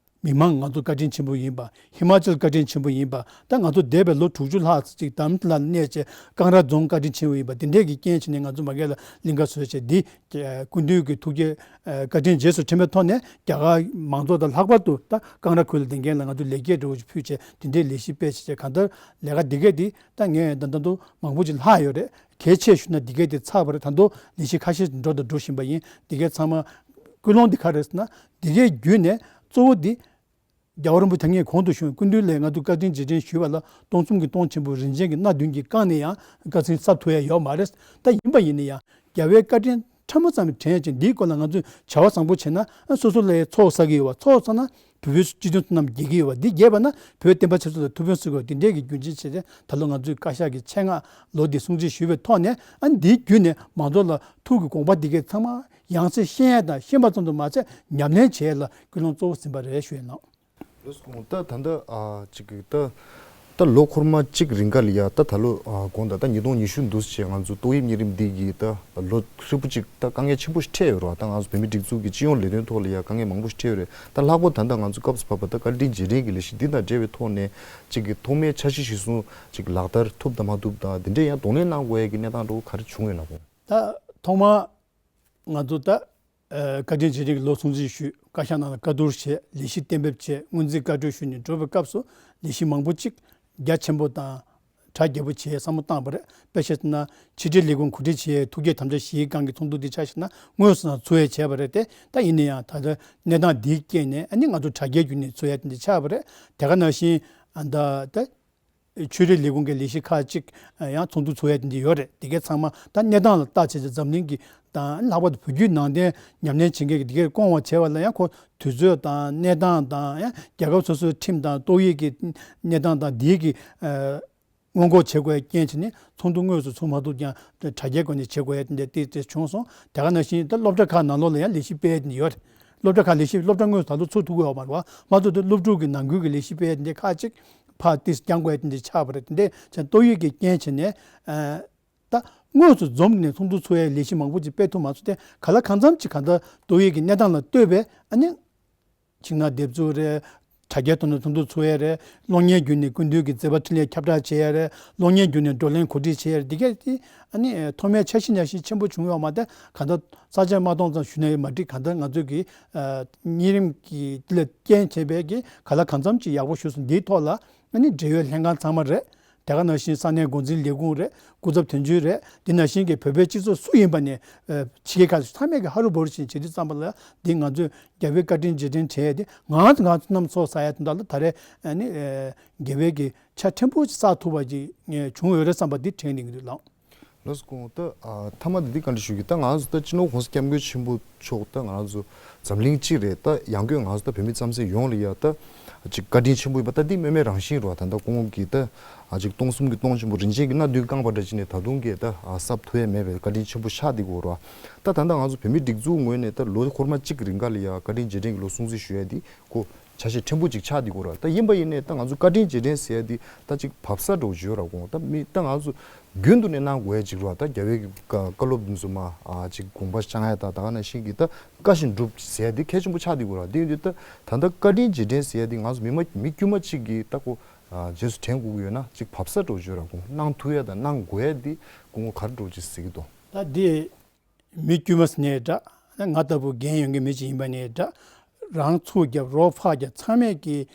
མི་མང་ང་ཚོ་བཀའ་དྲིན་ཆེན་པོ་ཡིན་པ། ཧི་མ་ཅལ་བཀའ་དྲིན་ཆེན་པོ་ཡིན་པ། ད་ང་ཚོ་འདས་པའི་ལོ་དྲུག་ཅུ་ལྷག་ཅིག་དྷ་རམ་ས་ལ་གནས་བྱས་ཀང་ར་རྫོང་བཀའ་དྲིན་ཆེན་པོ་ཡིན་པ། འདི་འདྲས་ཀྱི་རྐྱེན་བྱས་ནས་ང་ཚོ་མ་གི་ལ་གླིང་ག་བཟོས་བྱས། འདི་སྐུ་མདུན་གྱི་ཐུགས་བསྐྱེད་བཀའ་དྲིན་རྗེས་སུ་དྲན་པའི་ཐོག་ནས། རྒྱ་གར་མང་ཚོགས་དང་ལྷག་པར་དུ་ད་ཀང་ར་ཁུལ་ལ་བསྡད་མཁན་ལ་ང་ཚོ་ལེགས་སྐྱེས་འདྲ་བོ་ཞིག་ཕུལ་བྱས་དེ་འདྲའི་ལས་གཞི་སྤེལ་བྱས་བྱས། གང་ལྟར་ལས་ཀ་འདི་གས་འདི་ད་ངས་ད་ད་དུང་མང་པོ་ཅིག་ལྷག་ཡོད་རེད། གལ་ཆེ་ཤོས་ན་འདི་གས་འདི་ཚར་བ་རེད། ད་དུང་ལས་གཞི་ཁ་ཤས་འགྲོ་དང་འགྲོ་བཞིན་པ་ཡིན། འདི་གས་ཚང་མ་ཀུན་སློང་འདི་ག་རེད་ཟེར་ན། འདི་གས་བརྒྱུད་ནས་གཙོ་བོ་འདི་རྒྱལ་བ་རིན་པོ་ཆེ་ངས་གོང་དུ་ཞུས། སྐུ་མདུན་ལ་ང་ཚོས་བཀའ་དྲིན་རྗེས་དྲན་ཞུས་པ་ལ། སྟོང་གསུམ་གྱི་སྟོང་ཆེན་པོ་རིན་ཆེན་གྱི་སྣ་བདུན་གྱིས་བཀང་ནས་ཡང་དཀའ་ཚེགས་བསབ་ཐུབ་ཡ་ཡོད་མ་རེད། ད་ཡིན་པ་ཡིན་ན་ཡང་རྒྱལ་བའི་བཀའ་དྲིན་ཕྲ་མོ་ཙམ་དྲན་ཡ་ཅིག་འདིའི་སྐོར་ལ་ང་ཚོས་བྱ་བ་བཟང་པོ་བྱས་ན། སོ་སོ་ལ་ཚོགས་བསགས་ཀྱི་ཡོད་པ། ཚོགས་བསགས་ན་བོད་པའི་སྤྱི་མཐུན་ཚོགས་རྣམས་རྒྱས་ཀྱི་ཡོད་པ། འདི་རྒྱས་པ་ན་བོད་བསྟན་པ་ཆབ་སྲིད་ལ་ཐུགས་ཕན་གསོས་ཀྱི་ཡོད་པ། འདི་འདྲས་ཀྱི་རྒྱུ་མཚན་བྱས་ཏེ་ད་ལོ་ང་ཚོས་བཀའ་ཤག་གི་ཆེད་མངགས་ལོ་འདི་སྲུང་བརྩི་ཞུས་པའི་ཐོག་ནས། ཨ་འདིའི་བརྒྱུད་ནས་མང་ཚོགས་ལ་ཐུགས་ཀྱི་དགོངས་པ་འདི་གས་ཚང་མ་ཡང་སེ་ཤེས་ཡ་དང་། ཤེས་པ་ཙམ་དུ་མ་ཚད་ཉམས་ལེན་བྱེད་ཡ་ལ་ཀུན་སློང་གཙོ་བོ་ཟིན་པ་རེད་ཞུ་ཡ་ཡིན། ལགས་སོ། ད་ད་ལྟ་ཨ་ཅིག་གི་ད་ད་ལོ་འཁོར་མ་གཅིག་རིང་ག་ལ་ཡ། ད་ད་ལོ་ཨ་དགོངས་དག་ད་ཉིས་སྟོང་ཉི་ཤུ་འདུག་སེ་བྱས། ང་ཚོ་ཏོག་དབྱིབས་གཉན་རིམས་འདི་གིས་ད་ལོ་ཧྲིལ་པོ་ཅིག་ད་དཀའ་ངལ་ཆེན་པོ་ཞིག་འཕྲད་ཡོད་རེད་བ། ད་ང་ཚོ་བོད་མི་སྒྲིག་འཛུགས་ཀྱི་སྤྱི་ཡོངས་ལས་དོན་ཐོག་ལ་ཡ་དཀའ་ངལ་མང་པོ་ཞིག་འཕྲད་ཡོད་རེད། ད་ལྷག་པར་ད་ལྟ་ང་ཚོ་སྐབས་སུ་བབས་པ་ད་བཀའ་དྲིན་རྗེས་དྲན་གྱི་ལས་གཞི་འདི་དང་འབྲེལ་བའི་ཐོག་ནས་ཅིག་གི་ཐོག་མའི་འཆར་གཞི་གཞིར་བཟུང་ཅིག་ལག་བསྟར་ཐུབ་དང་མ་ཐུབ་དང་། འདི་འདྲས་ཡང་གདོང་ལེན་གནང་དགོས་ཡ་གི་གནས་སྟངས་འདྲ་བོ་ག་རེ་བྱུང་ཡོད་ན་བོ། ད་ཐོག་མ་ང་ཚོ་ད་ཨ་བཀའ་དྲིན་རྗེས་དྲན་གྱི་ལོ་སྲུང་བརྩི་ཞུས། བཀའ་ཤག་ནང་ལ་བཀའ་བསྡུར་བྱས། ལས་གཞི་གཏན་འབེབས་བྱས། སྔོན་རྩིས་བཀའ་འཁྲོལ་ཞུས་ནས་འགྲོ་བའི་སྐབས་སུ་ལས་གཞི་མང་པོ་ཅིག་རྒྱ་ཆེན་པོ་དང་གྲ་རྒྱས་པོ་བྱེད་བསམ་བློ་བཏང་བ་རེད། དཔེ་བཤད་ན་ཕྱི་དྲིལ་ལས་ཁུངས་གོ་སྒྲིག་བྱས། ཐུགས་བསྐྱེད་དམ་བཅའ་བཞིའི་སྒང་གི་ཚོགས་འདུ་འདི་ཆ་བཞག་ན་དངོས་སུ་ཚུགས་ཡས་བྱས་པ་རེད་དེ། ད་ཡིན་ན་ཡང་ད་ལྟ་གནས་སྟངས་འདིའི་རྐྱེན་ནས་ཨ་ནི་ང་ཚོ་དྲ་རྒྱའི་བརྒྱུད་ནས་ཚུགས་ཡས་དེ་འདྲ་ཆགས་པ་རེད། དེ་ག་ནང་བཞིན་ཨ་ད་ད་ཆོས་རིག་ལས་ཁུངས་ཀྱི་ལས་གཞི་ཁག་ཅིག་ཡང་ཚོགས་འདུ་ཚོགས་ཡ་དེ་འདྲ་ཡོད་རེད། དེ་གའི་ཚང་མ་ད་གནས་སྟངས་ལ་བལྟ་བྱས་ཏེ། འཛམ་གླིང་གི་དང་། ལྷག་པར་དུ་བོད་བརྒྱུད་ནང་བསྟན་ཉམས་ལེན་བྱེད་མཁན་གྱི་དེ་གའི་སྐོང་བ་བྱས་པ་ལ་ཡང་ཁོ་དུས་ཚོད་དང་གནས་སྟངས་དང་། ཡང་རྒྱལ་ཁབ་སོ་སོའི་ཁྲིམས་དང་ཏོག་དབྱིབས་ཀྱི་གནས་སྟངས་དང་། དེའི་གི་སྔོན་འགོག་བྱེད་དགོས་ཡ་རྐྱེན་བྱས་ནས་ཚོགས་འདུ་དངོས་སུ་ཚུགས་མ་ཐུབ་ཀྱང་དྲ་རྒྱའི་སྒོ་ནས་བྱེད་དགོས་ཡ་དེ་འདྲ་ཏོག་ཙམ་བྱུང་སོང་། དེ་ག་ནང་བཞིན་ད་སློབ་གྲྭ་ཁག་ནང་ལོགས་ལ་ཡང་ལས་གཞི་སྤེལ་ཡ་དེ་འདྲ་ཡོད་རེད། སློབ་གྲྭ་ཁག་ལས་གཞི། སློབ་གྲྭ་དངོས་སུ་ད་ལོ་ཚུགས་ཐུབ་ཀྱི་ཡོད་མ་རེད་བ། མ་གཏོགས་ད་སློབ་ཕྲུག་གི་ནང་ཁུལ་གྱི་ལས་གཞི་སྤེལ་ཡ་དེ་འདྲ་ཁག་ཅིག་ཕར་ཏོག་ཙམ་འགྱངས་དགོས་ཡ་དེ་འདྲ་ཆགས་པ་རེད། དེ་འདྲ་བྱས་ཏོག་དབྱིབས་ཀྱི་རྐྱེན་བྱས་ནས་ཨ་ད་དངོས་སུ་འཛོམས་ནས་ཚོགས་འདུ་ཚོགས་ཡའི་ལས་གཞི་མང་པོ་ཅིག་སྤེལ་ཐུབ་མ་སོང་སྟེ། གང་ལ་གང་འཚམ་ཅིག་གང་ལྟར་ཏོག་དབྱིབས་ཀྱི་གནས་སྟངས་ལ་ལྟོས་པའི་ཨ་ནི་ཤིང་ནགས་འདེབས་འཛུགས་རེད། དྲ་རྒྱའི་ཐོག་ནས་ཚོགས་འདུ་ཚོགས་ཡས་རེད། གློག་བརྙན་བརྒྱུད་ནས་སྐུ་མདུན་གྱི་མཛད་པ་འཕྲིན་ལས་ཁྱབ་བསྒྲགས་བྱེད་ཡས་རེད། གློག་བརྙན་བརྒྱུད་ནས་བགྲོ་གླེང་གོ་སྒྲིག་བྱེད་ཡས་རེད། འདི་གས་དེ་ཨ་ནི་ཐོག་མའི་འཆར་གཞི་ནང་བཞིན་ཆེན་པོ་བྱུང་ཡོད་མ་རེད། གང་ལྟར་ས་ཆ་མ་མཐོང་ཙམ་ཞུས་ན་ཡང་མ་འགྲིག་གང་ལྟར་ང་ཚོས་ཀྱི་གཉན་རིམས་ཀྱི་འདི་ལ་རྐྱེན་བྱས་པའི་གི་ག་ལ་གང་འཚམ་ཅིག་ཡག་པོ་ཞུས་སོང་། འདིའི་ཐོག་ལ་ཨ་ནི་འབྲེལ་ཡོད་ལྷན་ཁང་ཚང་མ་རེད། དེ་ག་ནང་བཞིན་ས་གནས་འགོ་འཛིན་ལས་ཁུངས་རེད། སྐུ་ཚབ་དོན་གཅོད་རེད། དེ་ནང་བཞིན་གྱི་བོད་པའི་སྤྱི་ཚོགས་སུ་ཡིན་པ་ནས་ཕྱི་རྒྱལ་ཁག་ཚང་མས་ཀྱི་ཧ་རུ་བོ་རུ་བཞིན་བྱེད་དུས་ཙམ་པ་ལ་འདི་ང་ཚོས་རྒྱལ་བའི་བཀའ་དྲིན་རྗེས་དྲན་བྱས་ཏེ་ང་ང་ཚོ་རྣམས་ཚོགས་ས་ཡ་དེ་འདྲ་ལ་ད་རེས་ཨ་ནི་རྒྱལ་བའི་གི་ཆ་ཕྲན་བུ་ཅིག་བསགས་ཐུབ་པ་ཅིག་བྱུང་ཡོད་རེད་བསམ་པ་འདི་དྲན་གནང་གི་འདུག་ལགས། ལགས་སོ། སྐུ་ངོ་ད་ཨ་མཐའ་མ་དེ་འདི་བཀའ་འདྲི་ཞུ་གི། ད་ང་ཚོ་ད་སྤྱི་ནོར་ྋགོང་ས་ྋསྐྱབས་མགོན་ཆེན་པོ་མཆོག་ད་ང་ཚོ་འཛམ་གླིང་སྤྱི་རེད། ད་ཡང་སྒོས་ང་ཚོ་ད་བོད་མི་རྩམ་ཟན་ཡོངས་ལ་ཡ་ད་ཅིག་བཀའ་དྲིན་ཆེན་པོ་ཡིན་པ་ད་འདི་སྨོས་མེད་རང་བཞིན་རེད་བ། ད་ད་སྐུ་ངོ་གིས་ད་ཨ་ཅིག་སྟོང་གསུམ་གྱི་སྟོང་ཆེན་པོ་རིན་ཆེན་གྱི་སྣ་བདུན་བཀང་བ་འདྲ་ཅིག་ནས་ད་དུང་གི་ད་ཨ་གསབ་ཐུབ་ཡ་མེད་པའི་བཀའ་དྲིན་ཆེན་པོ་ཆགས་འདི་གོ་རེད་བ། ད་ད་ད་ང་ཚོ་བོད་མི་སྒྲིག་འཛུགས་ངོས་ནས་ད་ལོ་འཁོར་མ་གཅིག་གི་རིང་ག་ལ་ཡ་བཀའ་དྲིན་རྗེས་དྲན་གྱི་ལོ་སྲུང་བརྩི་ཞུ་ཡ་འདི་ཁོ་ཆ་ཤས་ཕྲན་བུ་ཅིག་ཆགས་འདི་གོ་ར། ད་ཡིན་པ་ཡིན་ནའི་ད་ང་ཚོ་བཀའ་དྲིན་རྗེས་དྲན་ཟེར་ཡ་འདི་ད་ཅིག་བབས་ས་འགྲོ་བརྗོད་ར་དགོངས། ད་མི་ད་ང་ཚོ་རྒྱུན་དུ་ནས་གནང་དགོས་ཡ་ཅིག་ར། ད་རྒྱལ་བའི་གི་བཀའ་བཀའ་སློབ་འདི་ཚོ་མ་ཨ་ཅིག་དགོངས་པ་བཅངས་ཡ་ད་ད་ག་ནང་བཞིན་གི་ད་བཀའ་བཞིན་སྒྲུབ་ཟེར་ཡ་འདི་གལ་ཆེན་པོ་ཆགས་འདི་གོ་ར། འདི་ཡིན་དུས་ད་ད་ད་བཀའ་དྲིན་རྗེས་དྲན་ཟེར་ཡ་འདི་ང་ཚོ་མི་མ་མི་དཀྱུས་མ་ཅིག་གི་ད་ཁོ་ཨ་རྗེས་སུ་དྲན་དགོས་ཀྱི་ཡོད་ན་ཅིག་བབས་ས་འགྲོ་བརྗོད་ར་དགོངས། གནང་ཐུབ་ཡ་ད་གནང་དགོས་ཡ་འདི་སྐུ་ངོ་ག་རེ་འགྲོ་ཅིག་ཟེར་གི་འདུག་ད་འདི། མི་དཀྱུས་མ་ཟེར་ནའི་འདྲ། ང་ལྟ་བུ་འགན་ཡོད་མཁན་མི་ཅིག་ཡིན་པ་ནའི་འདྲ། རང་ཚུགས་རྒྱབ་རོགས་ཕར་རྒྱབ་ཚང་མས་ཀྱིས་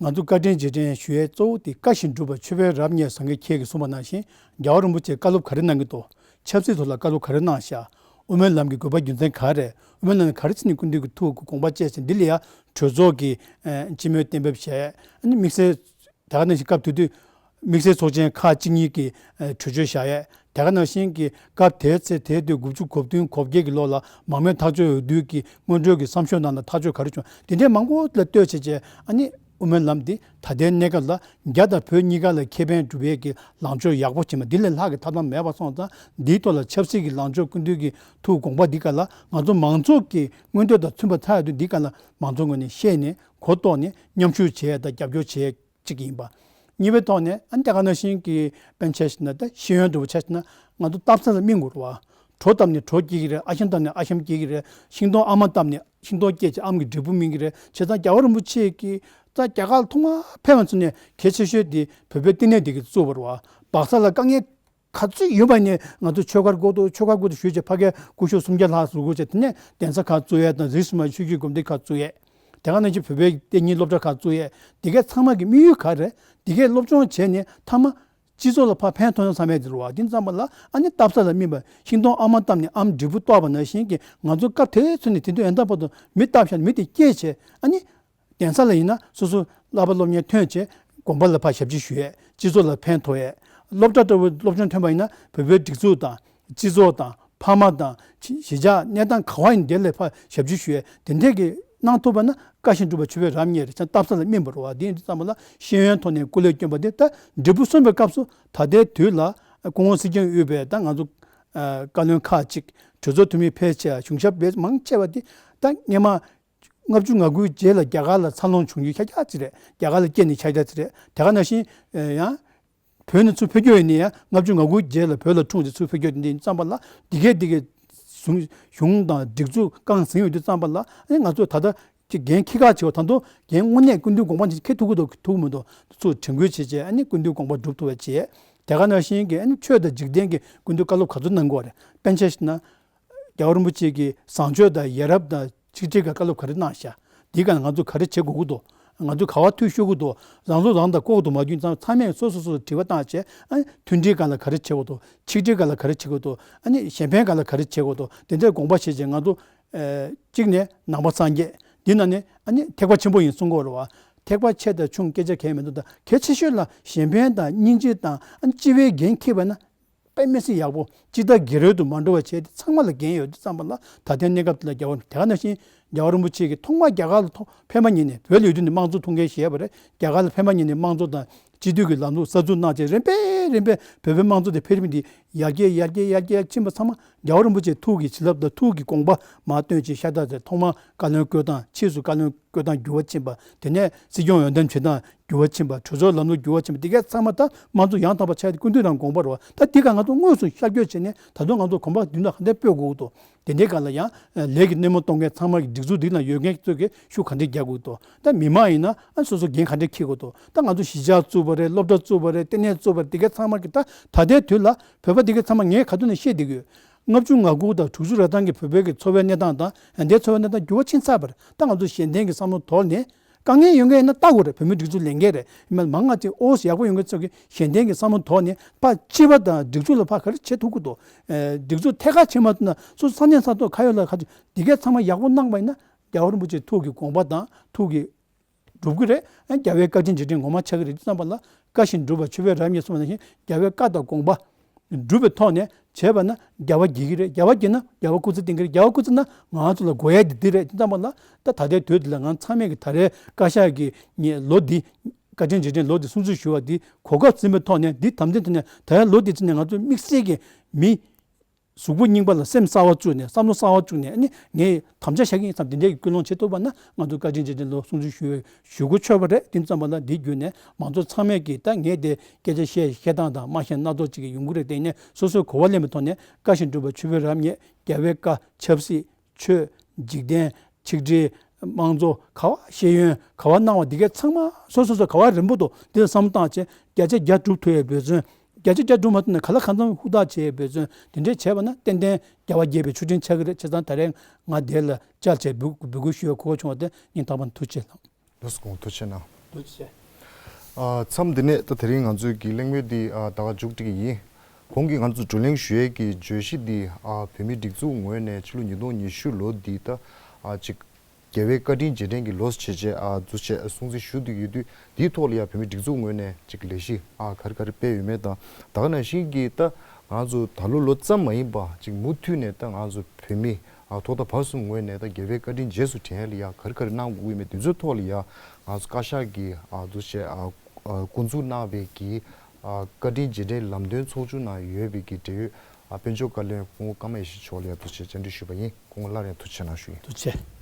ང་ཚོ་བཀའ་དྲིན་རྗེས་དྲན་ཞུ་ཡའི་གཙོ་བོ་དེ་བཀའ་བཞིན་སྒྲུབ་པ་ཆོས་འཕེལ་རབ་བརྙེས་སངས་རྒྱས་ཁྱེད་ཀྱིས་གསུངས་པ་ནང་བཞིན་རྒྱལ་བ་རིན་པོ་ཆེས་བཀའ་སློབ་ག་རེ་གནང་གི་འདུག་ཆབ་སྲིད་ཐོག་ལ་བཀའ་སློབ་ག་རེ་གནང་ཤག་དབུ་མའི་ལམ་གྱི་དགོས་པ་རྒྱུ་མཚན་ག་རེ་རེད། དབུ་མའི་ལམ་ག་རེ་བྱས་ནས་སྐུ་མདུན་གྱི་ཐུགས་ཀྱི་དགོངས་པ་བཅས་ཤིང་འདི་ལ་ཡང་གྲོས་ཚོགས་ཀྱི་སྤྱི་མོས་གཏན་འབེབས་བྱས། ཨ་ནི་དམིགས་བསལ་ད་ག་ནང་བཞིན་སྐབས་དེ་དུས་དམིགས་བསལ་ཚོགས་ཆེན་ཁག་གཅིག་གཉིས་ཀྱི་ཨ་གྲོས་ཆོད་བཞག་ཡས། དེ་ག་ནང་བཞིན་གྱི་སྐབས་དེའི་ཚེ་དེའི་དུས་དགུ་བཅུ་གོ་བདུན་གོ་བརྒྱད་ཀྱི་ལོ་ལ་མང་མོས་ཐག་གཅོད་འོས་བསྡུ་གི་སྔོན་འགྲོའི་གི་བསམ་ཤོག་ནང་ལ་ཐག་གཅོད་ག་རེ་བྱུང་དེ་འདྲའི་མང་པོ་ལ་ལྟོས་བྱས་བྱས་ཨ་ནི་དབུ་མའི་ལམ་འདི་ད་ལྟའི་གནས་སྐབས་ལ་རྒྱ་དང་བོད་གཉིས་ཀ་ལ་ཁེ་ཕན་སྒྲུབ་ཡས་ཀྱི་ལངས་ཕྱོགས་ཡག་པོ་ཕྱིན་པ་འདི་ལས་ལྷག་གི་ཐབས་ལམ་མེད་པ་སོང་ཙང་འདིའི་ཐོག་ལ་ཆབ་སྲིད་ཀྱི་ལངས་ཕྱོགས་སྐུ་མདུན་གྱི་ཐུགས་དགོངས་པ་འདི་ག་ལ་ང་ཚོ་མང་ཚོགས་ཀྱི་མངོན་འདོད་དང་མཐུན་པ་ཐག་ཡོད་དུས་འདི་ག་ལ་མང་ཚོགས་ངོས་ནས་ཤེས་ནས་གོ་རྟོགས་ནས་མཉམ་ཞུགས་བྱས་དང་རྒྱབ་སྐྱོར་བྱས། གཅིག་ཡིན་པ། གཉིས་པའི་ཐོག་ནས་ཨ་ནི་དེ་ག་ནང་བཞིན་གྱི་དཔེར་ན་ཆ་བཞག་ན་ད་ཤེས་ཡོན་འདྲ་བོ་ཆ་བཞག་ན་ང་ཚོ་སྟབས་ས་ལ་སྨིན་དགོས་རེད་བ། གྲོ་བཏབ་ནས་གྲོ་སྐྱེ་གི་རེད། ཨ་ཤམ་བཏབ་ནས་ཨ་ཤམ་སྐྱེ་གི་རེད། ཤིང་སྡོང་ཨ་མ་བཏབ་ནས་ཤིང་སྡོང་སྐྱེས་བྱས་ཨ་མ་གི་འབྲས་བུ་སྨིན་གི་རེད། བྱས་ཙང་རྒྱལ་བ་རིན་པོ་ཆེ་གིས་ད་རྒྱ་གར་ལ་ཐོག་མར་ཕེབས་པ་ཚོ་ནས་གལ་ཆེ་ཤོས་དེ་བོད་པའི་བསྟི་གནས་འདི་གི་བཙུགས་པ་རེད་བ། སྦག་ས་ལ་དཀའ་ངལ་ག་ཚོད་ཡོད་པ་ནས་ང་ཚོ་ཆོས་སྒར་དགོས་འདུག་ཆོས་སྒར་དགོས་འདུག་ཞུས་བྱས་ཕ་གིར་སྐུ་ཞབས་སུམ་བརྒྱ་ལྷག་ཟུར་བཀོད་བྱས་དེ་ནས་གདན་ས་ཁག་བཙུགས་ཡས་དང་རིས་སུ་མ་ཆོས་བརྒྱུད་སྒོམ་སྡེ་ཁག་བཙུགས་ཡས། དེ་ག་ནང་བཞིན་བོད་པའི་གཏན་ཉིན་སློབ་གྲྭ་ཁག་བཙུགས་ཡས། དེ་གའི་ཚང་མ་གི་དམིགས་ཡུལ་ག་རེ་རེད། དེ་གའི་སློབ་སྦྱོང་བྱས་ནས་མཐའ་མ་སྤྱི་ཚོགས་ལ་ཕར་ཕན་ཐོགས་ཡ་ཚང་མས་འདི་རུ་བ་འདི་ཙམ་པ་ལ་ཨ་ནི་སྟབས་ས་ལ་སྨིན་པ་ཤིང་སྡོང་ཨ་མ་བཏབ་ནས་ཨམ་འབྲས་བུ་གཏོར་བ་ནང་བཞིན་གྱི་ང་ཚོ་སྐབས་དེ་ཚོ་ནས་དེ་དུས་ཡན་ད་བར་དུ་མི་བཏབ་བཞག་ནས་མི་དེ་སྐྱེས་བྱས་ཨ་ནི་གདན་ས་ལ་ཡིན་ན་སོ་སོ་བསླབ་པ་སློབ་གཉེར་ཐོན་བྱས་དགོན་པ་ལ་ཕར་ཞབས་ཕྱི་ཞུ་ཡས་སྤྱི་ཚོགས་ལ་ཕན་ཐོགས་ཡས། སློབ་གྲྭ་ལྟ་བུ་སློབ་སྦྱོང་ཐོན་པ་ཡིན་ན་བོད་པའི་སྒྲིག་འཛུགས་དང་། སྤྱི་ཚོགས་དང་ཕ་མ་དང་གཞིས་ཆགས་གནས་སྟངས་ག་བ་ཡིན་དེ་ལ་ཕར་ཞབས་ཕྱི་ཞུ་ཡས་དེ་འདྲས་ཀྱི་གནང་ཐུབ་པ་ན་བཀའ་བཞིན་སྒྲུབ་པ་ཆོས་འཕེལ་རབ་བརྙེས་རེད། ཅང་སྟབས་ས་ལ་སྨིན་པ་རེད་བ། དེ་ཡིན་དུས་ཙམ་པ་ལ་ཤེས་ཡོན་ཐོག་ནས་སྐུ་ལས་བསྐྱོན་པ་དེ་ད་འབྲས་བུ་སོན་པའི་སྐབས་སུ་ད་ལྟའི་དུས་ལ་སྐུ་ངོ་སྲིད་སྐྱོང་དབུས་པའི་ད་ང་ཚོ་བཀའ་བློན་ཁག་ཅིག་གྲོས་ཚོགས་འཐུས་མི་ཕལ་ཆེ་བ་གཞུང་ཞབས་ལས་མང་ཆེ་བ་དེ་ད་སྔས་མ་ལྔ་བཅུ་ང་དགུའི་རྗེས་ལ་རྒྱ་གར་ལ་འཚར་ལོངས་བྱུང་རྒྱུ་ཤ་སྟག་ཅིག་རེད། རྒྱ་གར་ལ་སྐྱེས་ནས་ཤ་སྟག་ཅིག་རེད། དེ་ག་ནང་བཞིན་ཡང་བོད་ནས་ཚུར་འཕེལ་རྒྱས་ཡོད་ནས་ཡང་ལྔ་བཅུ་ང་དགུ་རྗེས་ལ་བོད་ལ་འཁྲུངས་ཏེ་ཚུར་འཕེལ་རྒྱས་ཡོད་འདི་ཙམ་པ་ལ་འདི་གས་འདི་གས་གཞུང་གཞུང་དང་སྒྲིག་འཛུགས་རྐང་ཟིན་ཡོད་འདི་ཙམ་པ་ལ་ཨ་ནི་ང་ཚོས་ད་ལྟ་ཅིག་འགན་འཁྱེར་ཁག་བྱེད་པ་ད་དུང་འགན་དངོས་གནས་སྐུ་མདུན་དགོངས་པ་ཅིག་འཁྱེར་ཐུབ་ཀྱི་འདུག་ཐུབ་ཀྱི་མི་འདུག་ཚུར་དྲན་སྐུལ་བྱེད་བྱས་ཨ་ནི་སྐུ་མདུན་དགོངས་པ་སྒྲུབ་ཐུབ་པ་བྱས། དེ་ག་ནང་བཞིན་གྱི་ཨ་ནི་ཆོས་དང་འཇིག་རྟེན་གྱི་སྐུ་མདུན་བཀའ་སློབ་ག་ཚོད་གནང་དགོས་རེད། དཔེར་ན་ཆ་བཞག་ན། རྒྱལ་བ་རིན་པོ་ཆེ་གིས་བཟང་སྤྱོད་དང་ཡ་རབས་དང་ཆིག་སྒྲིལ་གྱི་བཀའ་སློབ་ག་རེ་གནང་ཤག་འདིའི་སྒང་ལ་ང་ཚོ་ག་རེ་བྱེད་དགོས་ཀྱི་འདུག་ང་ཚོ་ག་བ་འཐུས་ཤོར་གྱི་འདུག་རང་ཚོ་རང་དང་ལྐོག་ཏུ་མ་རྒྱུན་ཚང་ཚང་མས་སོ་སོ་སོ་སོ་དྲི་བ་བཏང་བྱས་ཨ་ནི་མཐུན་སྒྲིལ་སྒང་ལ་ག་རེ་བྱེད་དགོས་འདུག་ཆིག་སྒྲིལ་སྒང་ལ་ག་རེ་བྱེད་དགོས་འདུག་ཨ་ནི་གཞན་ཕན་སྒང་ལ་ག་རེ་བྱེད་དགོས་འདུག་དེ་འདྲའི་དགོངས་པ་བཞེས་བྱས་ང་ཚོ་ཨ་གཅིག་ནས་ནང་པ་སངས་རྒྱས། འདི་ནང་ནས་ཨ་ནི་ཐེག་པ་ཆེན་པོ་ཡིན་གསུང་གི་ཡོད་རེད་བ། ཐེག་པ་ཆེ་དང་ཆུང་སྐད་ཆ་གང་ཡང་མི་འདུག་ད་གལ་ཆེ་ཤོས་ལ་གཞན་ཕན་དང་སྙིང་རྗེ་དང་ཨ་ནི་སྤྱི་བའི་འགན་འཁྱེར་བ་ན། དཔེ་མི་སྲིད་ཡག་པོ་སྤྱི་ཟླ་སྒེར་རོལ་དུ་མ་འགྲོ་བ་བྱས་ཏེ་ཚང་མ་ལ་འགན་ཡོད་དུས་ཙམ་པ་ལ་ད་ལྟའི་གནས་སྐབས་འདི་ལ་རྒྱལ་བ་དེ་ག་ནང་བཞིན་རྒྱལ་བ་རིན་པོ་ཆེ་གིས་ཐོག་མར་རྒྱ་གར་ལ་ཐོག་ཕེབས་པ་ཉིད་ནས་བོད་ལ་ཡོད་དུས་ནས་དམངས་གཙོ་ཐུགས་འགན་བཞེས་པ་རེད། རྒྱ་གར་ལ་ཕེབས་པ་ཉིད་ནས་དམངས་གཙོ་དང་སྤྱི་འཐུས་ཀྱི་ལམ་ལུགས་གསར་འཛུགས་གནང་བྱས་རིམ་པས་རིམ་པས་བོད་པའི་དམངས་གཙོ་དེ་འཕེལ་རིམ་འདི་ ཡར་རྒྱས་ཡར་རྒྱས་ཡར་རྒྱས་ཕྱིན་པ་ཚང་མ་རྒྱལ་བ་རིན་པོ་ཆེའི་ཐུགས་ཀྱི་བྱིན་རླབས་དང་ཐུགས་ཀྱི་དགོངས་པ་མར་བཏོན་ཅིག་ཤ་སྟག་དེ་ཐོག་མར་བཀའ་བློན་བསྐོས་སྟངས། ཕྱིས་སུ་བཀའ་བློན་བསྐོས་སྟངས་འགྱུར་བ་ཕྱིན་པ། དེ་ནས་སྲིད་སྐྱོང་འོས་འདེམས་བྱེད་སྟངས་འགྱུར་བ་ཕྱིན་པ། གྲོས་ཚོགས་ལམ་ལུགས་འགྱུར་བ་ཕྱིན་པ། དེ་གའི་ཚང་མ་ད་དམངས་གཙོ་ཡང་དག་པ་ཆགས་ཏེ་སྐུ་མདུན་རང་དགོངས་པ་རེད་བ། ད་དེ་ག་ང་ཚོ་དངོས་སུ་ཤར་བསྐྱོད་བྱས་ནས་ད་དུང་ང་ཚོ་གོམ་པ་མདུན་ལ་ག་འདྲ་སྤོས་དགོས་འདུག་དེ་འདྲའི་སྒང་ལ་ཡང་ལས་ཀྱི་སྣེ་མོ་གཏོང་མཁན་ཚང་མ་གི་སྒྲིག་འཛུགས་འདི་ལ་ཡོད་མཁན་ཚོས་ཀྱི་ཤུགས་ག་འདྲས་རྒྱག་དགོས་འདུག་ད་མི་མང་ཡིན་ན་ཨ་སོ་སོ་འགན་ག་འདྲས་འཁྱེར་དགོས་འདུག་ད་ང་ཚོ་གཞིས་ཆགས་བཙུགས་པ་རེད། སློབ་གྲྭ་བཙུགས་པ་རེད། ལྟེ་གནས་བཙུགས་པ་རེད། དེ་གའི་ཚང་མ་གི་ད་ད་ལྟའི་དུས་ལ་བོད་པ་དེ་གའི་ཚང་མ་ངས་ག་དུས་ནས་བཤད་བསྡད་ཀྱི་ཡོད། ལྔ་བཅུ་ང་དགུ་དང་དྲུག་ཅུ་རེ་གྲངས་ཀྱི་བོད་པའི་གི་འཚོ་བའི་གནས་སྟངས་དང་ཡང་དེའི་འཚོ་བའི་གནས་སྟངས་འགྱུར་བ་ཕྱིན་ཚར་བ་རེད། ད་ང་ཚོ་གཞན་ལྡན་གྱི་བསམ་བློ་དོར་ནས་དཀའ་ངལ་ཡོད་མཁན་ཡིན་ན་ལྟ་དགོས་རེད། བོད་མིའི་སྒྲིག་འཛུགས་ལས་འགན་རེད། ཡིན་ན་མང་ང་ཅིག་ཨོ་ཡག་པོ་ཡོང་མཁན་ཚོ་གི་གཞན་ལྡན་གྱི་བསམ་བློ་དོར་ནས་ཕར་སྤྱི་པ་དང་སྒྲིག་འཛུགས་ལ་ཕར་ག་རེ་བྱེད་ཐུབ་ཀྱི་འདུག་སྒྲིག་འཛུགས་ཐད་ཀར་བྱེད་མ་ཐུབ་ན་སོ་སོ་ས་གནས་ས་ཐོག་ཁ་ཡོད་ལ་ཁ་ཅིག་འདི་གས་ཚང་མ་ཡག་པོ་གནང་པ་ཡིན་ན་རྒྱལ་བ་རིན་པོ་ཆེའི་ཐུགས་ཀྱི་དགོངས་པ་དང་ཐུགས་ཀྱི་སྒྲུབ་ཀྱི་རེད། ཨ་རྒྱལ་བའི་བཀའ་དྲིན་རྗེས་དྲན་ངོ་མ་ཆགས་ཀྱི་རེད། དེ་ཙམ་པ་ལ་བཀའ་བཞིན་སྒྲུབ་པ་མཆོད་པའི་རབ་བརྙེས་གསུངས་པ་ནང་བཞིན་རྒྱལ་བའི་བཀའ་དང་དགོངས་པ་སྒྲུབ་པའི་ཐོག་ནས་བྱས་པ་ན་རྒྱལ་བ་དགྱེས་ཀྱི་རེད། རྒྱལ་བ་དགྱེས་ན་རྒྱལ་བ་སྐུ་ཚེ་བརྟན་གྱི་རེད། རྒྱལ་བ་སྐུ་ཚེ་ན་ང་ཚོ་ལ་དགོས་ཡ་དེ་འདི་རེད། དེ་ཙམ་པ་ལ་ད་ད་ལྟའི་དུས་འདི་ལ་ང་ཚང་མས་ཀྱི་ད་རེས་བཀའ་ཤག་གི་ངས་ལོ་འདི་བཀའ་དྲིན་རྗེས་དྲན་ལོ་འདི་སྲུང་བརྩི་ཞུ་བ་འདི་གོ་སྐབས་ཟིན་པའི་ཐོག་ནས་འདི་དམ་འཛིན་ཐོག་ནས་ད་ཡ་ལོ་འདི་ཚུན་ནས་ང་ཚོ་དམིགས་བསལ་གྱི་མི་གཟུགས་པོ་རྙིང་པ་ལ་སེམས་གསར་བ་བཅུག་ནས་བསམ་བློ་གསར་བ་བཅུག་ནས་ཨ་ནི་ངས་དམ་བཅའ་བཞག་གི་ཡིན་བསམ་དེ་འདྲའི་ཀུན་སློང་བྱེད་ཐུབ་པ་ན་ང་ཚོ་བཀའ་དྲིན་རྗེས་དྲན་ལོ་སྲུང་བརྩི་ཞུ་བའི་ཞུ་སྒོ་ཆོད་པ་རེད། དེ་ཙམ་པ་ལ་འདི་བརྒྱུད་ནས་མང་ཚོགས་ཚང་མས་ཀྱིས་ད་ངས་དེ་སྐད་ཆ་བཤད་བཤད་སྟངས་དང་མ་བཤད་སྣ་ཚོགས་ཅིག་གི་ཡོང་གི་རེད། དེ་ནས་སོ་སོའི་གོ་བ་ལེན་པའི་ཐོག་ནས་བཀའ་བཞིན་སྒྲུབ་པ་མཆོད་པའི་རབ་བརྙེས། རྒྱལ་བའི་བཀའ། ཆབ་སྲིད། ཆོས། འཇིག་རྟེན། ཆིག་སྒྲིལ། དམངས་གཙོ་ག་བ་ཤེས་ཡོན་ག་བ་གནང་བ་འདི་གའི་ཚང་མ་སོ་སོ་སོ་ག་བ་རན་པོ་འདུག་འདི་ལ་བསམ་བློ་བཏང་བྱས་བརྒྱ་ཆ་བརྒྱ་སྒྲུབ་ཐུབ་ཡའི་འབད་བརྩོན། བརྒྱ་ཆ་བརྒྱ་སྒྲུབ་མ་ཐུབ་ན་ག་ལ་གང་འཚམ་ཧུར་ཐག་བྱེད་ཡའི་འབད་བརྩོན། དེ་འདྲས་བྱས་པ་ན་ཏན་ཏན་རྒྱལ་བ་དགྱེས་པའི་མཆོད་སྤྲིན་ཆགས་ཀྱི་རེད། བྱས་ཙང་ད་རེས་ང་དེ་ལ་བཅར་བྱས་འབོད་འབོད་སྐུལ་ཞུ་བའི་གོ་སྐབས་བྱུང་བ་དེ་སྙིང་ཐག་པ་ནས་ཐུགས་རྗེ་ཆེ་གནང་། ལགས་སོ། ཐུགས་རྗེ་གནང་། ཐུགས་རྗེ་ཆེ། ཨ། མཚམས་འདི་ནས་ད་དེ་རིང་ང་ཚོའི་གི་གླེང་མོལ་འདི་ཨ་ད་ག་མཇུག་སྒྲིལ་གྱི་ཡིན། གོང་གི་ང་ཚོ་བགྲོ་གླེང་ཞུ་ཡས་ཀྱི་བརྗོད་གཞི་འདི་ཨ་བོད་མིའི་སྒྲིག་འཛུགས་ངོས་ནས་ཕྱི་ལོ་ཉིས་སྟོང་ཉི་ཤུ་ལོ་འདི་ད་ཨ་ཅིག་རྒྱལ་བའི་བཀའ་དྲིན་རྗེས་དྲན་གྱི་ལོ་བྱས་བྱས་ཨ་འདུ་བྱས་སྲུང་བརྩི་ཞུ་བསྡད་ཡོད་དུས། འདིའི་ཐོག་ལ་ཡ་བོད་མིའི་སྒྲིག་འཛུགས་ངོས་ནས་ཅིག་ལས་གཞི་ཨ་ག་རེ་ག་རེ་སྤེལ་ཡོད་མེད་དང་། ད་ག་ནང་བཞིན་གྱི་ད་ང་ཚོ་ད་ལོ་ལོ་ཙམ་མ་ཡིན་པ་ཅིག་མུ་མཐུད་ནས་ད་ང་ཚོ་བོད་མི་ཨ་ཐོག་མཐའ་བར་གསུམ་ངོས་ནས་ད་རྒྱལ་བའི་བཀའ་དྲིན་རྗེས་སུ་དྲན་ཡ་ལ་ཡ་ག་རེ་ག་རེ་གནང་དགོས་ཡོད་མེད་དེ་ཚོའི་ཐོག་ལ་ཡ་ང་ཚོ་བཀའ་ཤག་གིས་ཨ་འདུ་བྱས་ཨ་ཨ་འགོ་འཛུགས་གནང་བའི་གི་ཨ་བཀའ་དྲིན་རྗེས་དྲན་ལམ་སྟོན་ཚོགས་ཆུང་ནང་ཡོད་པའི་གི་འབྲེལ་ཡོད་ཨ་དཔལ་འབྱོར་བཀའ་བློན་སྐུ་ངོ་ཀརྨ་ཡེ་ཤེས་མཆོག་ལ་ཡ་འདུ་བྱས་བཅར་འདྲི་ཞུས་པ་ཡིན། སྐུ་ངོ་སླར་ཡང་ཐུགས་རྗེ་ཆེ་གནང་ཞུ་ཡིན། ཐུགས་རྗེ་ཆེ།